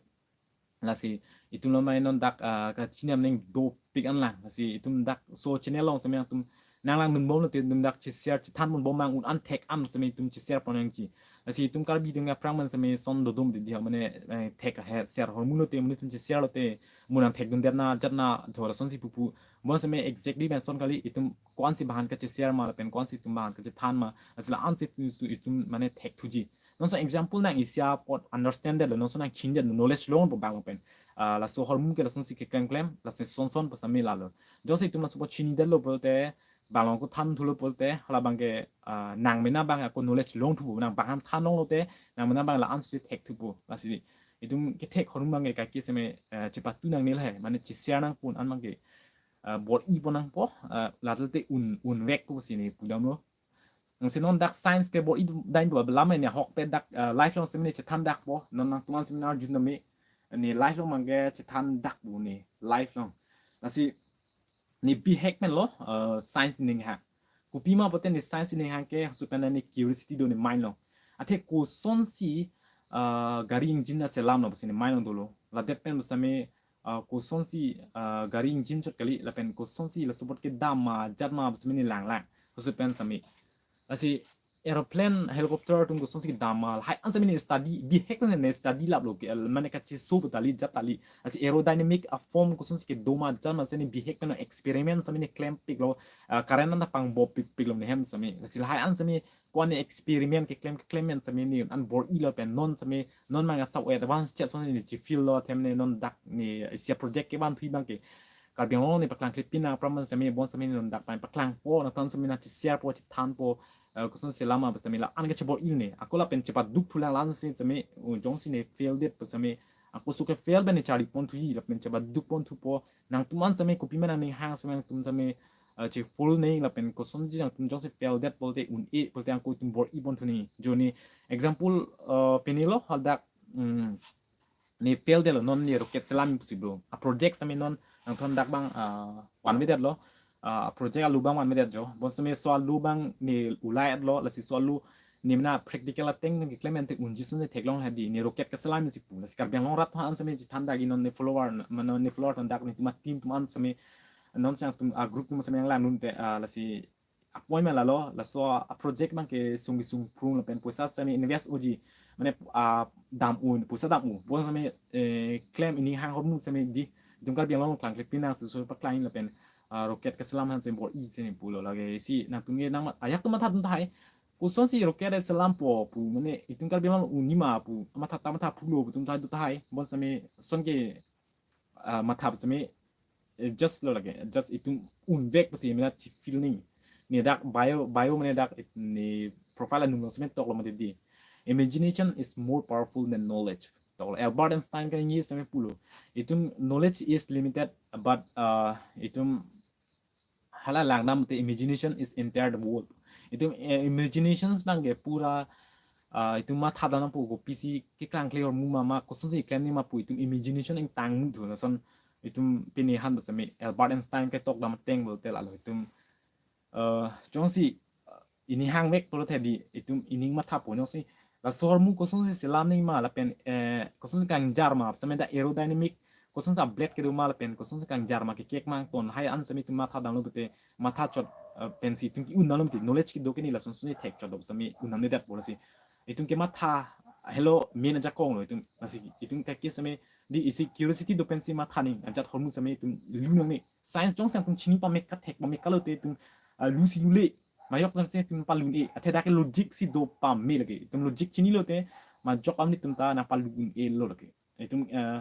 Lasi itum lo mai non dak, ah, kachinine dopik an lang. Lasi itum dak laso channel along sitame itum nanglangdunbomlo te itum dak che-share chethanponbom abang un-an thek an sitame itum che-share pon nangji. Lasi itum Karbi atum aphrang man sitame lason dodum di dia mane, eh, thek he share ahormu lote, mane itum che-share lote, mo nangthekdundet na jat na dhorason si pupu. Bonsitame exactly mention kali itum ko-ansi bahan kache-share ma lapen ko-ansi itum bahan kachethan ma. Lasi la-ansi itum, itum mane thekthuji. Non laso example nang isi apot understand detlo, non laso nangchinidetlo, knowledge longpo bang pen. Ah, laso ahormu ke lasonsi keklemklem, lasi sonson pu sitame lalo. Jongsi itum laso apot chinidetlo pulote, bang along ako thanthulo pulote, hala abang ke, ah, nang mena abang ako knowledge longthupo, nang bang ham thanlonglo te, nang mena abang la-ansi thekthupo. Lasi itum kethek ahormu abang ke kaike sitame, eh, chepatu nangne lahai, mane che-share nangpo un-an abang ke, eh, bor-i pon nangpo, eh, latum te un, unvekpo pusi ne pudamlo. Lasi non dak science ke bor-i dam do abelam ne ahok te dak, eh, live along sitame ne chethandakpo, non nangtum an sitame arjudun tame, ne live along abang ke chethandakpo ne live along. Lasi ne bihek menlo, eh, science ning hang. Kopima pulote ne science ning hang ke hasupen ne curiosity do ne mind along. Athe kosonsi, ah, gari engine aselamlo pusi ne mind along dolo. Ladet pen sitame, ah, kosonsi, ah, gari engine chot kali lapen kosonsi laso apot kedam ma jat ma sitame ne langlang. Hasupen sitame. Lasi aeroplane, helicopter atum kosonsi kedam ma, lahai an sitame ne study, bihek ne study laplo ke, mane kacheso pu tali jat tali. Lasi aerodynamic aform kosonsi kedo ma jat ma sitame bihek pen experiment sitame ne klempiklo, ah, current an ta pangbopikpiklo ne hem sitame. Lasi lahai an sitame ko-an experiment keklem keklem pen sitame ne un-an bor-ilo pen non sitame non abang asap advance chet ason ne che-feel lo athe ne non dak ne isi project kevanthu abang ke Karbi Anglong ne paklangklepin nang aphrang sitame bonsitame non dak pen paklangpo, nangtum sitame nangche-sharepo, chethanpo, eh, koson selam ma sitame la-an ke chebor-i ne. Ako lapen chepadukthu lang la-ansi sitame, uh, jongsi ne fail det pu sitame, ako suke fail pen ne charli ponthuji lapen chepadukponthupo. Nangtum an sitame kopima nangning hang sitame nangtum sitame, eh, che-fail ne lapen kosonsi nangtum jongsi fail det pulote un-e pulote ako itum bor-i ponthu ne. Joni example, eh, pini lo hadak, mm, ne fail detlo, non ne rocket selam impossible. A project sitame non nangtum dak abang, ah, vanvedetlo. Ah, project alo abang vanvedet jo. Bonsitame laso alo abang ne ulai-etlo, lasi laso alo ne mena practical ateng keklem ente unji ason ne theklong hadi, ne rocket keselam si pu. Lasi Karbi Anglong arat aphan sitame chethandakji non ne follower, mane ne follower than dak ne atum a-team atum an sitame non sang atum a-group atum sitame nanglangdun te, ah, lasi a-point ma lalo, laso a-project abang ke sungki sungprung lapen poisa sitame invest unji. Mane, ah, dam un, poisa dam un. Bonsitame, eh, klem ining hang ahormu sitame di, itum Karbi Anglong klangklepin nang susu paklang lapen, ah, rocket keselam aphan sitame bor-i sitame pulo lake isi nangtum ke nang ma-, ajak atum matha dun tahai. Kosonsi rocket selampo pu, mane itum Karbi Anglong un-e ma pu, matha ta matha pulo pu atum ta do tahai. Bonsitame lason ke, ah, matha sitame, eh, just lo lake, just itum unvek pusi mena che-feel ne. Ne dak bio, bio mane dak it-, ne profile anung lo sitame toklo mati di. Imagination is more powerful than knowledge. Toklo Albert Einstein kaningje sitame pulo. Itum knowledge is limited, but, uh, itum hala langdam te imagination is entire the world. Itum, eh, imaginations abang ke pura, ah, itum matha dam nangpo kopisi keklangkle ahormu ma, ma kosonsi klem ne ma pu itum imagination ingtang muthu lason itum pini han sitame Albert Einstein ketok dam ateng pulote lalo itum, eh, jongsi, eh, ining hangvek pulote di itum ining mathapo jongsi laso ahormu kosonsi selam ne ma lapen, eh, kosonsi kangjar ma sitame dak aerodynamic kosonsi a-blade kedo ma lapen kosonsi kangjar ma kekek mang ton hai an sitame itum matha damlo pulote matha chot, eh, pensi itum ke-un damlo mati, knowledge kedo ke ne lason sitame thek chot do sitame un damdedetpo lasi. Itum ke matha helo main ajakong lo itum, lasi itum kaike sitame di isi curiosity do pensi matha ne ajat ahormu sitame itum lu nangne. Science jongsi nangtum chini pamek kathek pamek kalote itum, ah, lu si lule. Majok jongsi itum palun-e. Athe dak ke logic si do pame lake. Itum logic chinilo te majok amonit atum ta nangpalun-e lo lake. Itum, eh,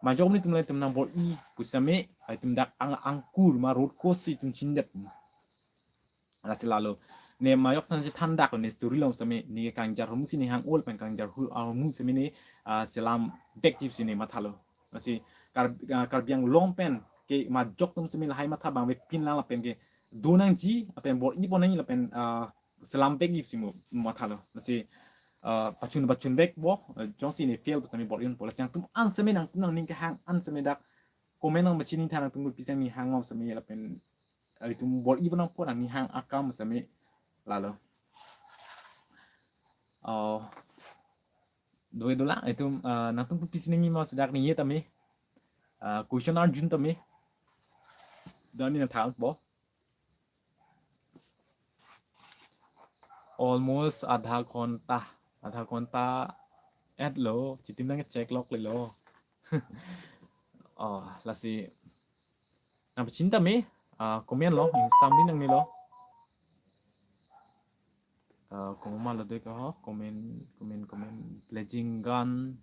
majok amonit atum la itum nangbor-i pu sitame, itum dak ang, angkur ma road course si itum chinidet. Lasi lalo. Ne majok than chethandaklo ne story along sitame ne kangjar ahormu si ne hang-ol pen kangjar hu-, ahormu sitame ne, ah, selamvekji pusi ne mathalo. Lasi Kar-, ah, Karbi Anglong pen ke majok atum sitame lahai matha abang avepin lang lapen kedo nangji lapen bor-i pon nangji lapen, ah, selamvekji pusi mo mathalo. Lasi, uh, pachun pachun vekpo, uh, jongsi ne fail pu sitame bor-i unpo. Lasi nangtum an sitame nangtum nangning kehang an sitame dak comment nangpachini tha, nangtum pisi ning hang ma sitame lapen, uh, itum bor-i pon nangpo nangning hang akam sitame lalo. Uh, doi dolang itum, uh, nangtum pisi ningji ma sitame dak ningje tame. Uh, question arjun tame. Dani nangthanpo. Almost adha ghonta, adha ghonta et lo, chitim nang check lok lelo. Oh, lasi nangpachini tame, ah, comment lo, Instagram din nangnelo. Ah, komat ma lo doi ke ho, comment, comment, comment, Blessing Gan,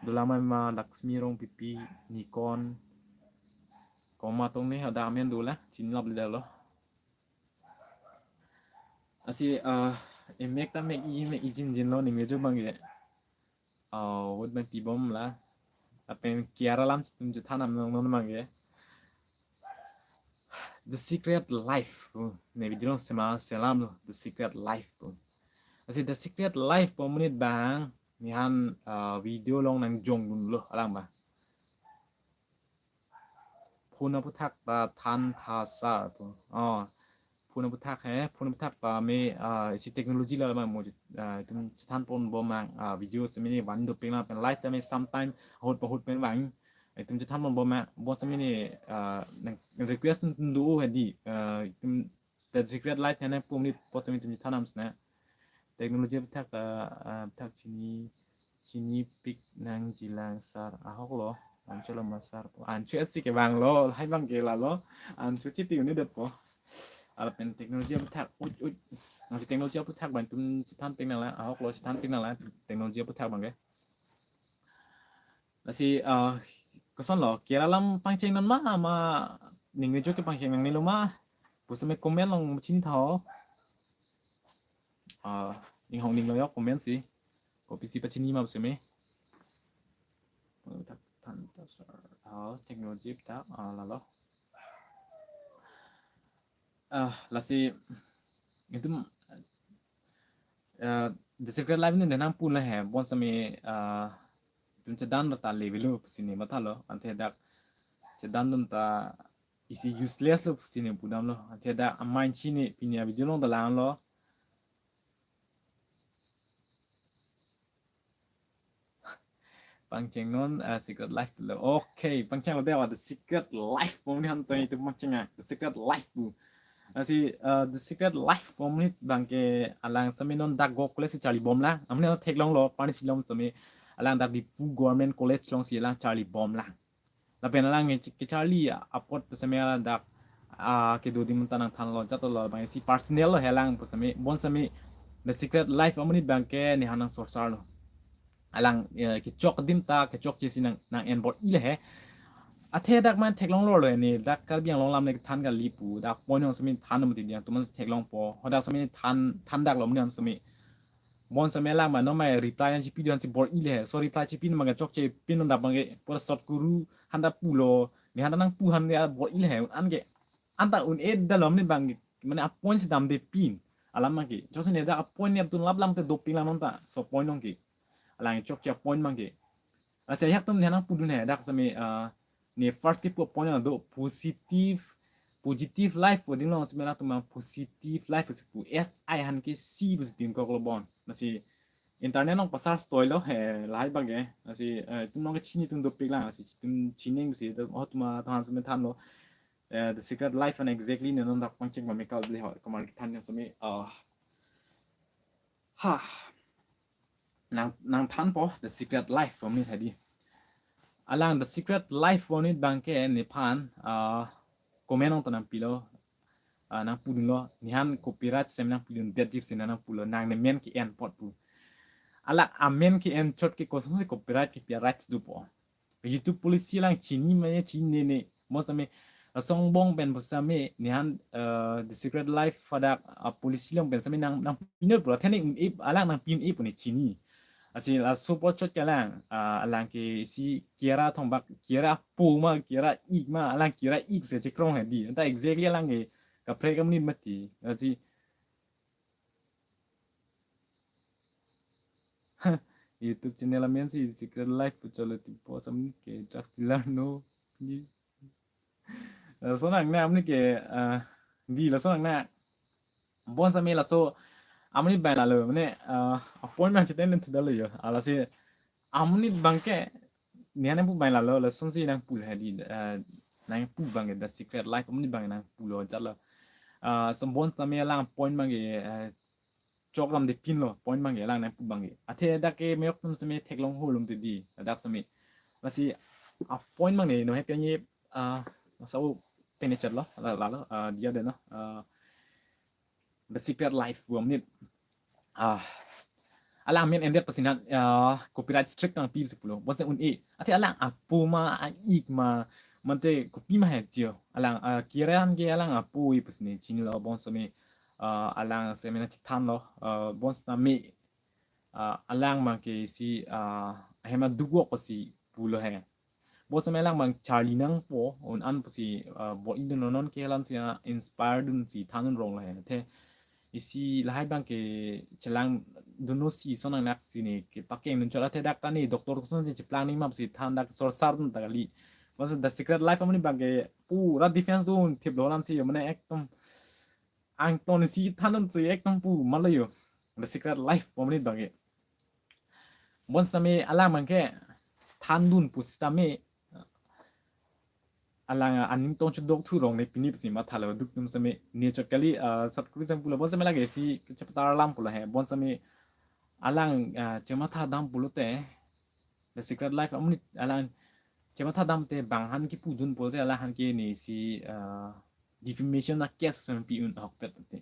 dolang ma ma Laxmi Rongpipi, Nikon, komat ma tong ne, ada amen dolang, chinilap lelo. Lasi, ah, emek ta mek-i, mek-i jinjin lo ning mejo abang ke. Ah, ahut abang pibom la. Lapen Kiara alam chitum chethan nam nong non abang ke. The Secret Life pu. Ne video along sema selam lo, The Secret Life pu. Lasi The Secret Life pu amonit abang nephan, ah, video along nangjongdunlo alang abang. Phone aphuthak ta than tha sar pu. Oh, phone aphuthak he, phone aphuthak ta me, ah, isi technology la ma mo, ah, itum chethan ponbom ma, ah, video sitame ne van dopik lapen live sitame sometime ahut ahut pen vang. Itum chethan ponbom ma, bon sitame ne, ah, nang request atum do hedi, ah, itum The Secret Life he nangpu amonit apot sitame itum chethan nam sna. Technology aphuthak ta, ah, aphuthak chini, chinipik nangjilang sar ahok lo, ancho lo ma sar pu. Ancho si kevang lo, lahai abang ke lalo, ancho chiti un-edetpo. Lapen technology aphuthak, uj, uj. Lasi technology aphuthak abang itum chethan pik nanglang, ahok lo chethan pik nanglang, technology aphuthak abang ke. Lasi, ah, koson lo, Kiara alam pangcheng non ma, ma ning mejo ke pangcheng nangnelo ma, pu sitame comment along pachini tha ho. Ah, inghong ning lo yok comment si. Kopisi pachini ma pu sitame. Than, than, ah, technology ta, ah, lalo. Ah, lasi itum, ah, The Secret Life ne nangpu le he, bon sitame, ah, itum chedan ta le avelo pusi ne mathalo, ante dak chedan dun ta isi useless lo pusi ne pudam lo, ante dak amai chini pini a video along ta lang lo. Pangcheng non, ah, Secret Life lo. Okay, pangcheng lo dei, The Secret Life pu amonit aphan to itum pangcheng a, The Secret Life pu. Lasi, ah, The Secret Life pu amonit abang ke alang sitame non dak Govt College si charlibom lang. Amonit theklonglo, pani silom sitame alang dak Diphu Government College along si alang charlibom lang. Lapen alang ke, kecharli apot sitame alang dak, ah, kedo adim ta nangthanlo, jat lo abang isi personal lo he alang pu sitame, bon sitame The Secret Life amonit abang ke nephan nangsorsarlo. Alang, eh, kechok adim ta, kechokche si nang, nang-en bor-i le he. Athe dak man theklonglo lo ne, dak Karbi Anglong alam le kethan kali pu, dak point along sitame than mati dia, itum an theklongpo, hadak sitame than, than dak lo amonit an sitame. Bon sitame alang ma non ma reply nangchipi dun si bor-i le he. So reply chipi non abang ke chokche pin non dak abang ke pura short kuru han ta pulo. Nephan ta nangpu han dia bor-i le he. An ke anta un-edetlo amonit abang ke. Mane a point si damde pin. Alam abang ke. Chokche ne dak a point ne tun lap lang te dopik lang non ta. So point along ke. Alang chokche a point abang ke. Lasi ajahak atum nephan nangpudun he. Dak sitame, ah, ne first kepu a point along do positive, positive life pu adim along sitame atum positive life pusi pu, S I aphan ke C pusi pinkok lo bon. Lasi internet along pasar stoi lo he, lahai abang ke. Lasi, eh, itum along kechini atum dopik lang, lasi itum chiningsi, itum, oh, itum aphan sitame thanlo. Eh, The Secret Life and exactly ne non dak pangcheng pame kal le ho, komat kethan yang sitame, ah, ha. Nang, nangthanpo, The Secret Life pu amonit hedi. Alang The Secret Life pu amonit abang ke nephan, ah, comment along ta nangpilo, ah, nangpudunlo, nephan copyright sitame nangpudundetji pusi nangpulo, nang ne men ke-en apot pu. Alang amen ke-en chot ke kosonsi copyright kepi a rights dopo. YouTube policy alang chini mane chinine, bon sitame, ah, asong angbong pen pu sitame, nephan, ah, The Secret Life hadak, ah, policy along pen sitame nang, nangpi un'e pulo, thene un-e, alang nangpi un-e pu ne chini. Lasi laso apot chot ke alang, ah, alang ke isi Kiara thongbak, Kiara apo ma, Kiara ik ma, alang Kiara ik si chekroi hedi. Anta exactly alang ke kaprek amonit mati. Lasi, YouTube channel amen si Secret Life pu cholo ti post amonit ke drug dealer no. Di. Lason nang na amonit ke, ah, di lason nang na. Bonsitame laso amonit abang lalo mane, ah, a-point abang chethan thudamlo yo. Ah, lasi amonit abang ke nian pu abang lalo lasonsi nangpu hedi, ah, nangpu abang ke The Secret Life amonit abang nangpulo jatlo. Ah, so bonsitame alang point abang ke, ah, chokdamde pinlo point abang ke alang nangpu abang ke. Athe dak ke meyok atum seme theklong holom te di, dak seme. Lasi a-point abang ne no he pianyi, ah, masa u penecher lo, la, lalo, ah, dia de no, ah, The Secret Life pu amonit. Ah, alang amen endet pusi nat, ah, copyright strike nangpi si pulo. Bonsi un-e. Athe alang apo ma, a-ik ma, mate kopi ma he jo. Alang, ah, kiran ke alang apo-i pusi ne chinilo bonsitame, ah, alang seme nangchethanlo, ah, bonsitame, ah, alang abang ke isi, ah, ahem aduk vok pusi pulo he. Bonsitame alang abang charli nangpo un-an pusi, ah, bor-idun non ke alang si, ah, inspire dunsi thandun ronglo he. Athe isi lahai abang ke chelangdunlo si son nang nak si ne kepakengdun chot, athe dak ta ne doctor kosonsi cheplang nangji ma pusi than dak sorsar dun ta kali. Bonsi The Secret Life amonit abang ke pura defense dun thiplo alam si yo mane ekdom angton si thandun si ekdom pu malo yo. The Secret Life pu amonit abang ke. Bonsitame alang abang ke thandun pusitame alang aning tong chodok thu rong ne pini pusi mathalo duk atum seme ne chot kali, ah, sat kuri sang pulo bonsitame lake si chepatar alam pulo he. Bonsitame alang, ah, chematha dam pulote The Secret Life amonit alang chematha damte bang aphan kepudun pulote alang aphan ke ne si, ah, defamation a-case seme pi un ahokpet te.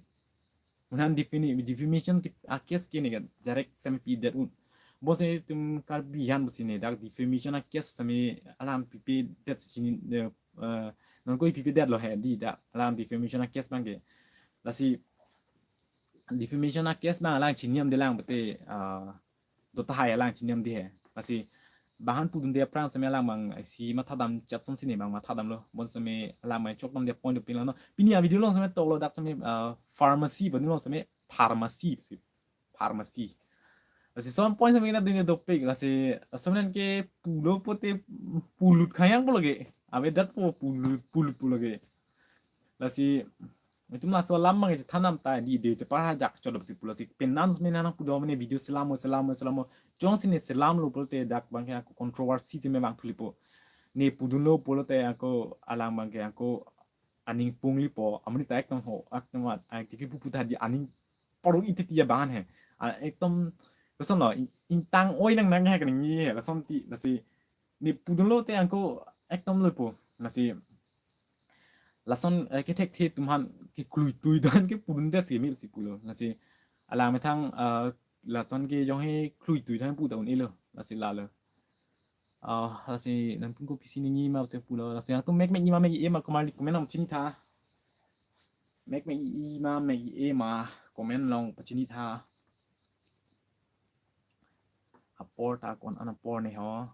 Unhan defini-, defamation ke a-case ke ne ke direct seme pidet un. Bonsitame itum Karbi aphan pusi ne dak defamation a-case seme alang pipedet si ne, eh, eh, non koi pipedetlo he di dak alang defamation a-case abang ke. Lasi defamation a-case abang alang chiniamde lang pute, ah, dota hai alang chiniamde he. Lasi bang aphan pudunde aphrang seme alang abang isi matha dam chat song sine abang matha damlo. Bonsitame alang abang chokdamde point dopinlo no. Pini a-video along seme toklo dak seme, ah, pharmacy bani along seme pharmacy si. Pharmacy. Lasi son point seme na dine dopik lasi seme nang ke pulo pute pulut khayang pulo ke. Abe dat po pulut pulut pulo ke. Lasi itum laso alam abang chethan dam ta di de chepahajak chodok si pulo si penang seme nang pudo mane video selam mo selam mo selam mo. Chong sine selamlo pulote dak abang ke ako controversy seme abang thulipo. Ne pudunlo pulote ako alang abang ke ako aning punglipo. Amonit ta ekdom ho, ekdom at, ah, ke kepu pu ta di aning parong ititi abang he. Ah, ekdom kosonlo, in-, ingtang oi nang nang he kaningje he, lason ti, lasi ne pudunlote ako ekdom lopo. Lasi lason, eh, kethekthe atum aphan kekluitui atum aphan kepudundet si mil si pulo. Lasi alang methang, eh, lason ke jong he kluitui atum aphan pu ta un-elo. Lasi lalo. Ah, lasi nangtum kopisi ningje ma pusi pulo. Lasi nangtum mek mek-i ma mek-e ma komarli comment along pachini tha. Mek mek-i ma mek-e ma comment along pachini tha. Apor ta ko-an apor ne ho.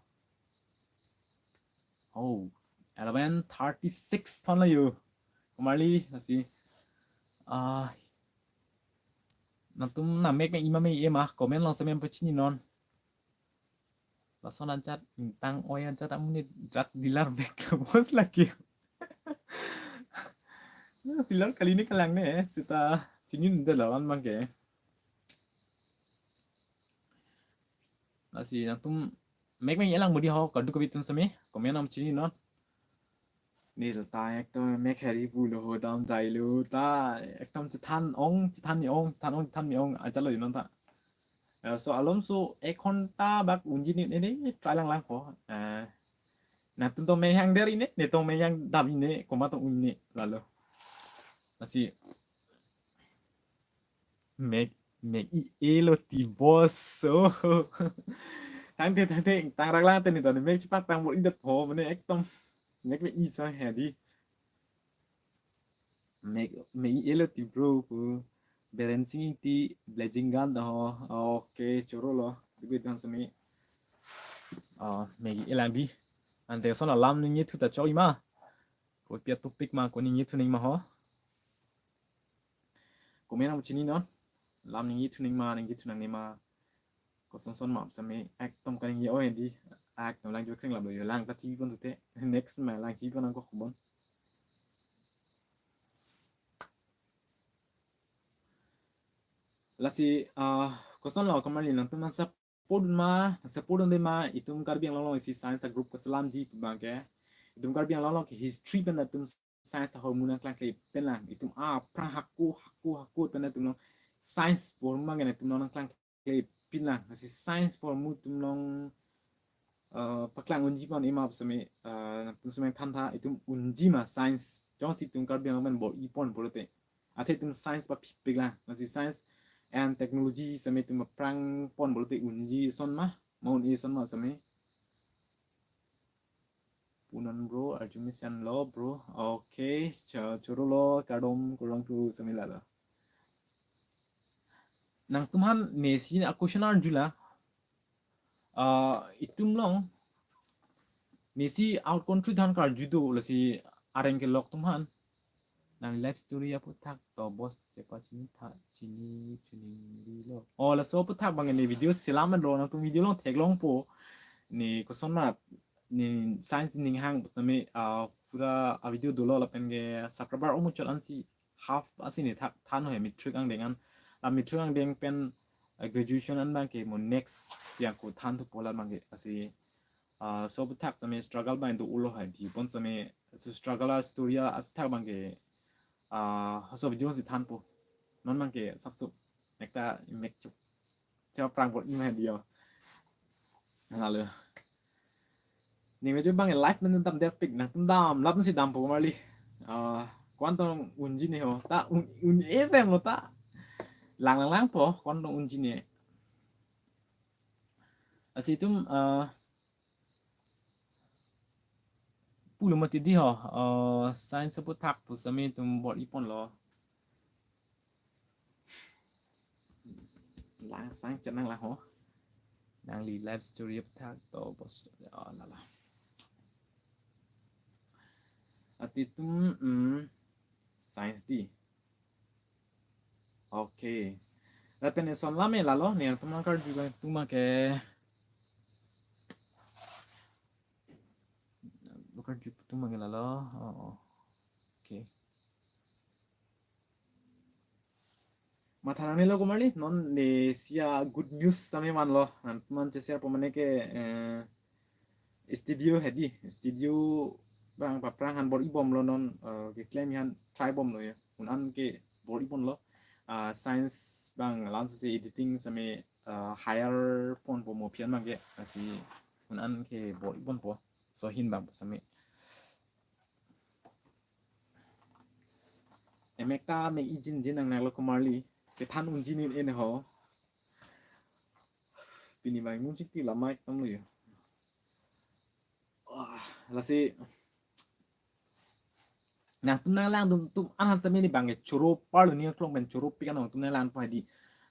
Oh, eleven thirty-six thanlo yo. Komarli lasi, ah, nangtum na mek mek-i ma mek-e ma comment along seme pachini non. Lason anchot ingtang oi anchot amonit drug dealer bek bos lake. Dealer kali ne kalang ne seta chinidunde lavan abang ke. Lasi nangtum mek mek-i lang bodi ho kadokave atum seme comment along chini non. Neta ekdom mek heri pulo ho dam jailo ta ekdom chethan ong chethan ni ong chethan ong chethan ni ong ajalo non ta. Eh, so alom so ek ghonta bak unji ne ne try lang lang ko. Eh, nangtum to mek hang der ine, ne to mek hang dam ine, komat un-e lalo. Lasi mek mek-i-e lo ti bos. Oh. Tangte tangte tang rak lang te ne to ne mek chepak tang bor-idet ho mane ekdom mek mek-i so he di. Mek mek-i-e lo ti bro pu. Balancing ti blazing gun da ho. Okay, chorolo. Dugit dan semi. Ah, mek-i-e lang di. Ante son alam ningje thu ta chok-i ma. Kopi a-topic ma ko ningje thu nang ma ho. Comment along chini non. Alam ningje thu nang ma, ningje thu nangne ma. Koson son ma sami ekdom kaningje oi di. Ekdom lang jo kring labo yo lang ta chibi pon tute. Next ma lang chibi pon nangkok bon. Lasi, ah, koson lo kamali nangtum nang support ma, nang support de ma, itum Karbi Anglong along isi science group keselamji pu abangke. Itum Karbi Anglong along ke history pen atum science ahormu nangklangkle pen lang. Itum aphrang hako, hako, hako pen atum along science ahormu abangke itum along nangklangkle pen lang. Lasi science ahormu itum along, eh, paklang unji pon ima sami, eh, nangtum sami thantha itum unji ma science. Jongsi itum Karbi Anglong pen bor-i pon pulote. Athe itum science paphipik lang. Lasi science and technology sami itum aphrang pon pulote unji ason ma, ma un-e ason ma sami. Punon bro, arju mesen lo bro. Okay, cho-, choro lo, kardom, kurang tu sami lalo. Nangtum aphan nesi a-question arju lang. Ah, itum along nesi out country than karju do lasi areng kelok atum aphan. Nang life story aphuthak to boss chepachini tha chini chini lo. Oh, laso aphuthak abang ne video selam lo nangtum video along theklongpo. Ne koson ma ne science ning hang sami, ah, pura a-video dolo lapen ke subscriber omuchot ansi half asi ne thak than ho ya matric angdeng an. La matric angdeng pen, ah, graduation an abangke mo next yang ko than thupo la abangke lasi, ah, laso aphuthak sami struggle abang do-o lo hai di pon sami laso struggle a-story aphuthak abangke, ah, laso video si thanpo. Non abangke sapsup. Mek ta mek chuk. Cha prang bor-i ma di yo. Lalo. Ning video abang live pen dam derpik nangtum dam lap si dampo marli. Ah, ko-an tong unji ne ho. Ta un, un-e tem lo ta. Lang lang langpo ko-an tong unji ne. Lasi itum, ah, pulo mati di ho, eh, science aphuthak pu sami itum bor-i pon lo. Lang sang chenang lang ho. Nangli life story aphuthak to boss. Oh, lala. Ati itum, mm, science di. Okay. Lapen eson lame lalo, ne nangtum nang karju abang itum abangke. Karju itum abangke lalo. Oh, oh. Okay. Matha nangne lo ko marli, non nesi a-good news sami man lo. Nangtum aphan che-share po mane ke, eh, studio hedi, studio abang paphrang aphan bor-i bom lo non, eh, keklem aphan try bom lo ya. Un-an ke bor-i pon lo. Ah, science abang la-an si editing sami, ah, hire ponpo mo aphi an abangke lasi un-an ke bor-i ponpo. So hin abang sami. Emek ta me ijin jin nang nang lo ko marli. Kethan unji ne en ho. Pini abang mun chikti lama ekdom lo yo. Wah, lasi nangtum nang lang dum tum an han sami ne abangke choro parlo ne klong pen choro pik an nangtum nang lang po hedi.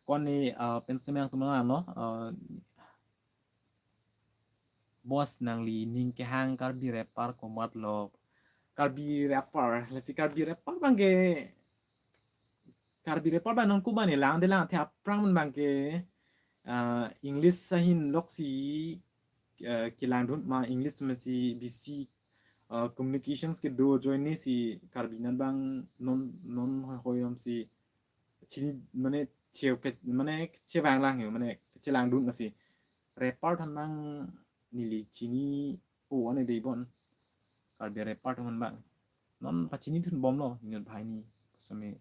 Ko-an ne, ah, pen sami nangtum nang lang lo, ah, boss nangli ning kehang Karbi rapper komat lo. Karbi rapper, lasi Karbi rapper abangke Karbi rapper abang non komat ne lang de lang athe aphrang abangke, ah, English ahin lok si, ah, kelangdun ma English ma si bisi, ah, communications kedo ajoine si Karbi anan abang non non hoi hoi yom si chini mane che mane chevang lang yo mane chelangdun lasi rapper than abang neli chini o ane dei bon. Karbi rapper than abang non pachini thun bom lo inut bhai ni sami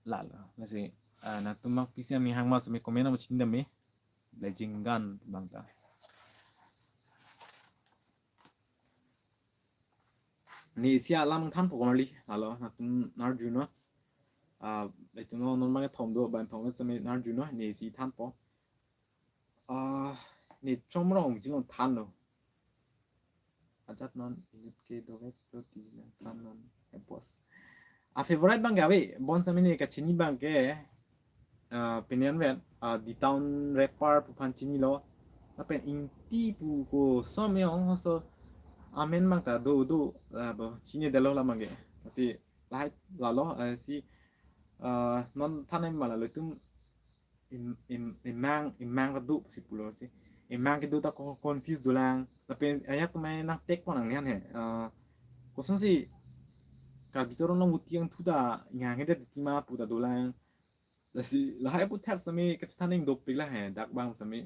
lalo lasi, ah, nangtum mak pisi ami hang ma sami comment nang chini dam me. Blazing Gun abang ta. Nesi alam thanpo ko marli, lalo nangtum nang arju non. Ah, itum non non abang thom do, abang thom sami nang arju non, nesi thanpo. Ah, ne Chomrong jilong thanlo. Ajat non inut ke dovet roti nang than non, eh, boss. A-favorite abangke ave, bon sami ne kachini abangke, ah, pinian vet, ah, The Town Rapper pu aphan chinilo. Lapen Ingti pu ko som yong hoso amen abang ta do do, ah, bo chini delo la abangke. Lasi lahai lalo, ah, si Ah, non than nangji ma lalo itum im, im, imang, imang ta do pusi pulo si. Imang kedo ta ko-, confuse dolang. Lapen ajat atum nangtekpon nangne he. Ah, kosonsi Karbi Toro Nong Buti Angthu ta inghang hedet ti ma pu ta dolang. Lasi lahai aputhak sami kachethan nangji dopik la he, dak abang sami.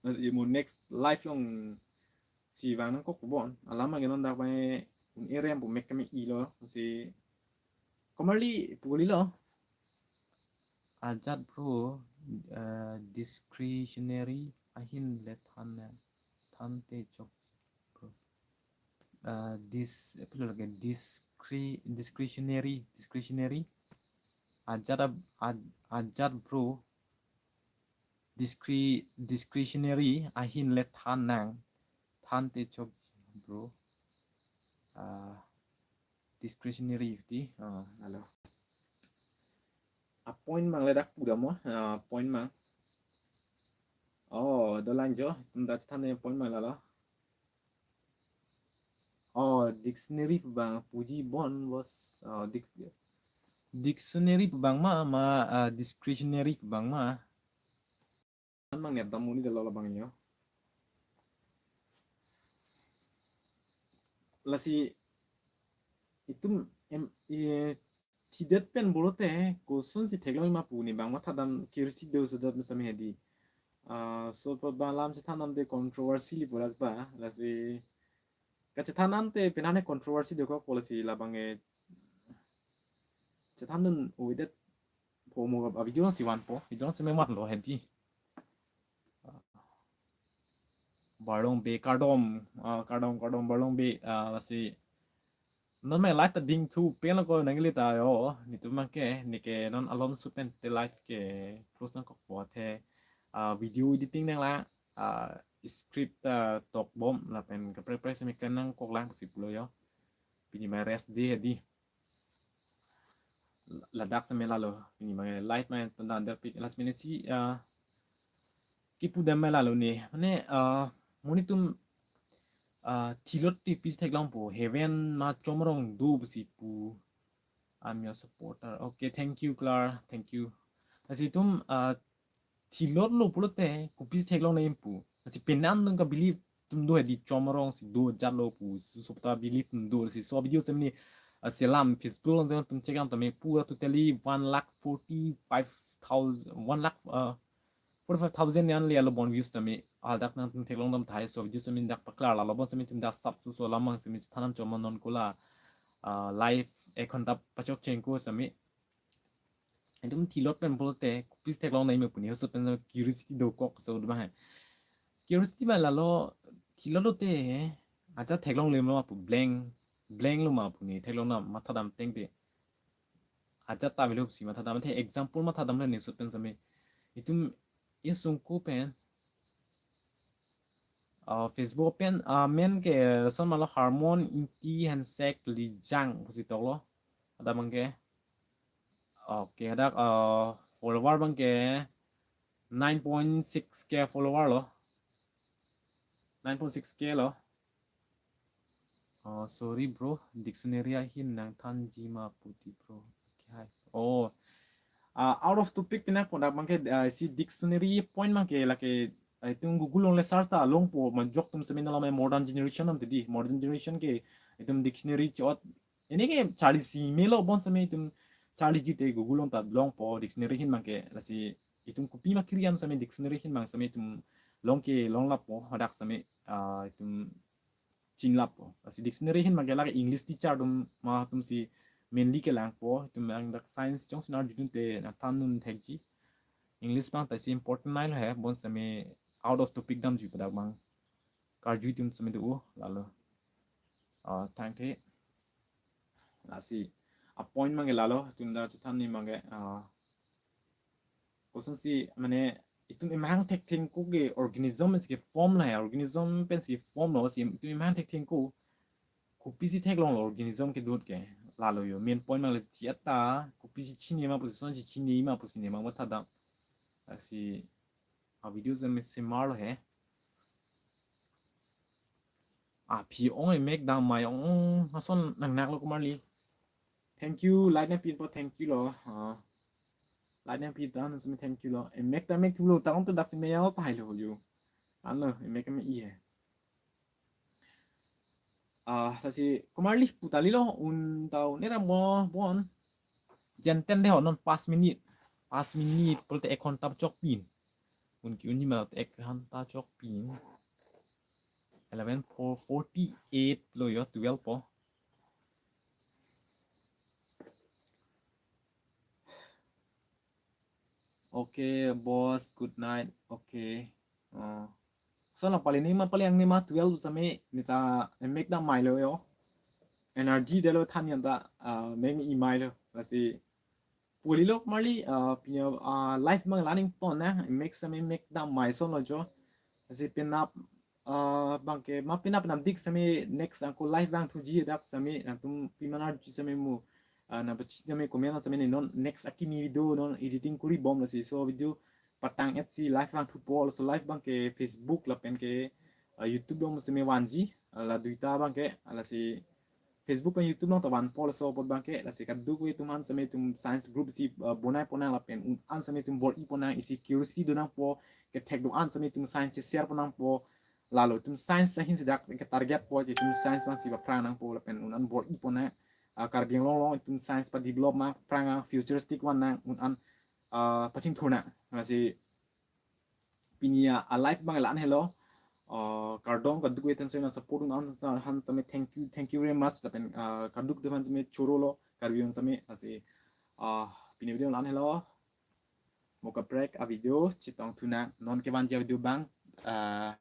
Lasi mo next live alongsi vang nangkok bon. Alam abang non dak abang un-e rem pu mek kami ilo si. Komarli pu kalilo. Ajat bro, eh, discretionary ahin le than, than te chok bro. Eh, dis, apa lagi? Discre-, discretionary, discretionary. Ajat ab-, aj-, ajat bro. Discre-, discretionary ahin le than nang. Than te chok bro. Ah, discretionary ti. Ah, lalo. A point mang le dak pu dam mo. Ah, point mang. Oh, dolang jo. Itum ta chethan nangji point mang lalo. Oh, dictionary pu abang puji bon bos. Oh, dic-, dictionary pu abang ma, ma, ah, discretionary pu abang ma. Mang net dam muni dalo labang yo. Lasi itum em, eh, thidet pen pulote kosonsi theklong ma pu ne abang mathadam kirsi do so dat sami hedi. Ah, so pa abang alam chethan nangji controversy li purat pa. Lasi kachethan nangji penang controversy dokok pulo si labang e chethan dun uidet po mo a video si vanpo, video si memat lo hedi. Barlong Bey kardom, ah, kardom, kardom Barlong Bey, ah, lasi non me live ta dingthu pen lo ko nangli ta yo, netum abangke, neke non alon supen te live ke close nangkokpo athe, ah, video editing nanglang, ah, script, ah, tokbom lapen kaprek kaprek semi klemnangkok lang pusi pulo yo. Pini mai rest day hedi. Ladak semi lalo. Pini mai live mai tanda dapik last minute si, ah, kipu dam mai lalo ne. Mane, ah, mo netum, ah, thilot ti pis theklongpo. Heaven ma Chomrong do pusi pu. I'm your supporter. Okay, thank you, Clar. Thank you. Lasi itum, ah, thilot lo pulote kopisi theklong nangji pu. Lasi penang dun ka believe atum do hedi Chomrong si do ajat lo pu. Su sopta believe atum do si. So video semi, ah, selam Facebook along atum check dam tame pura totally one lakh forty-five thousand, one lakh, ah, forty-five thousand yan le alo bon views tame. Hadak nangtum theklong dam tahai so video semi dak paklar lalo bon semi itum dak sap su so lamang semi than nang choma non kola, ah, live ek ghonta pachok chengko semi. Itum thilot pen pulote kopisi theklong nangji me pu ne, hosot pen curiosity dokok so duma hai. Curiosity ma lalo thilot lote ajat theklong le ma pu blank, blank lo ma pu ne theklong dam mathadam tengte. Ajat ta avelo pusi mathadam the example mathadam le ne hosot pen semi. Itum isungku pen, ah, Facebook pen, ah, men ke son malo Harmon Ingti Hensek Lijang pusi toklo. Ada abangke. Okay, hadak, ah, follower abangke nine point six K follower lo. Nine point six K lo. Oh, sorry bro, dictionary ahin nangthanji ma puti bro. Okay, hi. Oh, ah, out of topic pina kodak abangke, ah, si dictionary point abangke lake, ah, itum Google along le search ta longpo, majok atum semi nalo modern generation atum di, modern generation ke itum dictionary chot. Ini ke charlisi melo bon semi itum charliji te Google along ta longpo dictionary ahin abangke, lasi itum kopi ma kiri-an semi dictionary ahin abang semi itum long ke long lapo hadak semi, ah, itum chinglappo. Lasi dictionary ahin abangke lake English teacher atum ma atum si mainly kelangpo, itum abang dak science jongsi nang arjudun te nangthan dun thekji. English abang ta isi important nai lo he, bon semi out of topic damji pu dak abang. Karju itum semi do lalo. Ah, thank you. Lasi a point abangke lalo, itum dak chethan nangji abangke, ah, kosonsi, mane, itum imang thekthengko ke organism si ke form lo he, organism pen si form lo, si itum imang thekthengko kopisi theklong lo organism kedo ke, lalo yo. Main point abang le thiat ta kopisi chini ma pusi, kosonsi chini ma pusi ne abang mathadam. Lasi a video semi semar lo he. Aphi ong emek dam mai ong ong ason nangnak lo komarli. Thank you, like nangpinpo, thank you lo. Uh, like nangpinpo, thank you lo. Emek ta emek thulo, tang tu dak si meyang lo tahai lo yo. Ano, emek emek iya. Ah, lasi komarli pu ta kalilo, un ta un-e ra mo bon. Jenten de ho non pas minit. Pas minit pulote ek ghonta chokpin. Un ke-unji ma te ek ghonta chokpin. Eleven four forty-eight lo yo, twelve po. Okay, boss, good night. Okay. Uh, so na pali ni ma pali ang ni ma twelve sami neta emek dammailo yo. Energy detlo than yanta, uh, emek immailo. Lasi pu kalilo komarli, uh, pini, uh, live abang la-an ington na, emek sami emek dammai ason lo jo. Lasi penap, uh, abang ke ma penap penapdik sami next ako live vangthuji dak sami nangtum pima energy sami mu, uh, nangpachini sami comment sami ne non next akimi video non editing kuri bom lasi, so video patang-et si live vangthupo, laso live abang ke Facebook lapen ke, uh, YouTube along sami vanji, uh, la duita abang ke, uh, lasi Facebook pen YouTube along ta vanpo laso apot abang ke, lasi kadokave atum an sami atum science group si, uh, bonai ponnang lapen un an sami atum bor-i ponnang, isi curiosity do nangpo, kethek do-an sami atum science share ponnangpo, lalo atum science ahin si dak ke target po, atum science abang si paphrang nangpo lapen un an bor-i ponnang, uh, Karbi Anglong along atum science padevelop nang, paphrang nang, futuristic van nang, un an, uh, pachingthur nang. Lasi pini a, a live abang la-an helo. Uh, kardom kadokave atum sami nang support un an sami, thank you, thank you very much. Lapen, uh, kadokave atum sami choro lo, Karbi atum sami, lasi, uh, pini video la-an helo. Mo kaprek a video chetongthu nang, non kevanji a video abang, uh,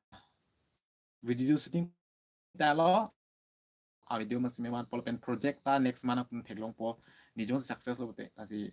video shooting ta lo. A video ma sami vanpo lapen project ta next month akun theklongpo, ne jongsi success lo pulote. Lasi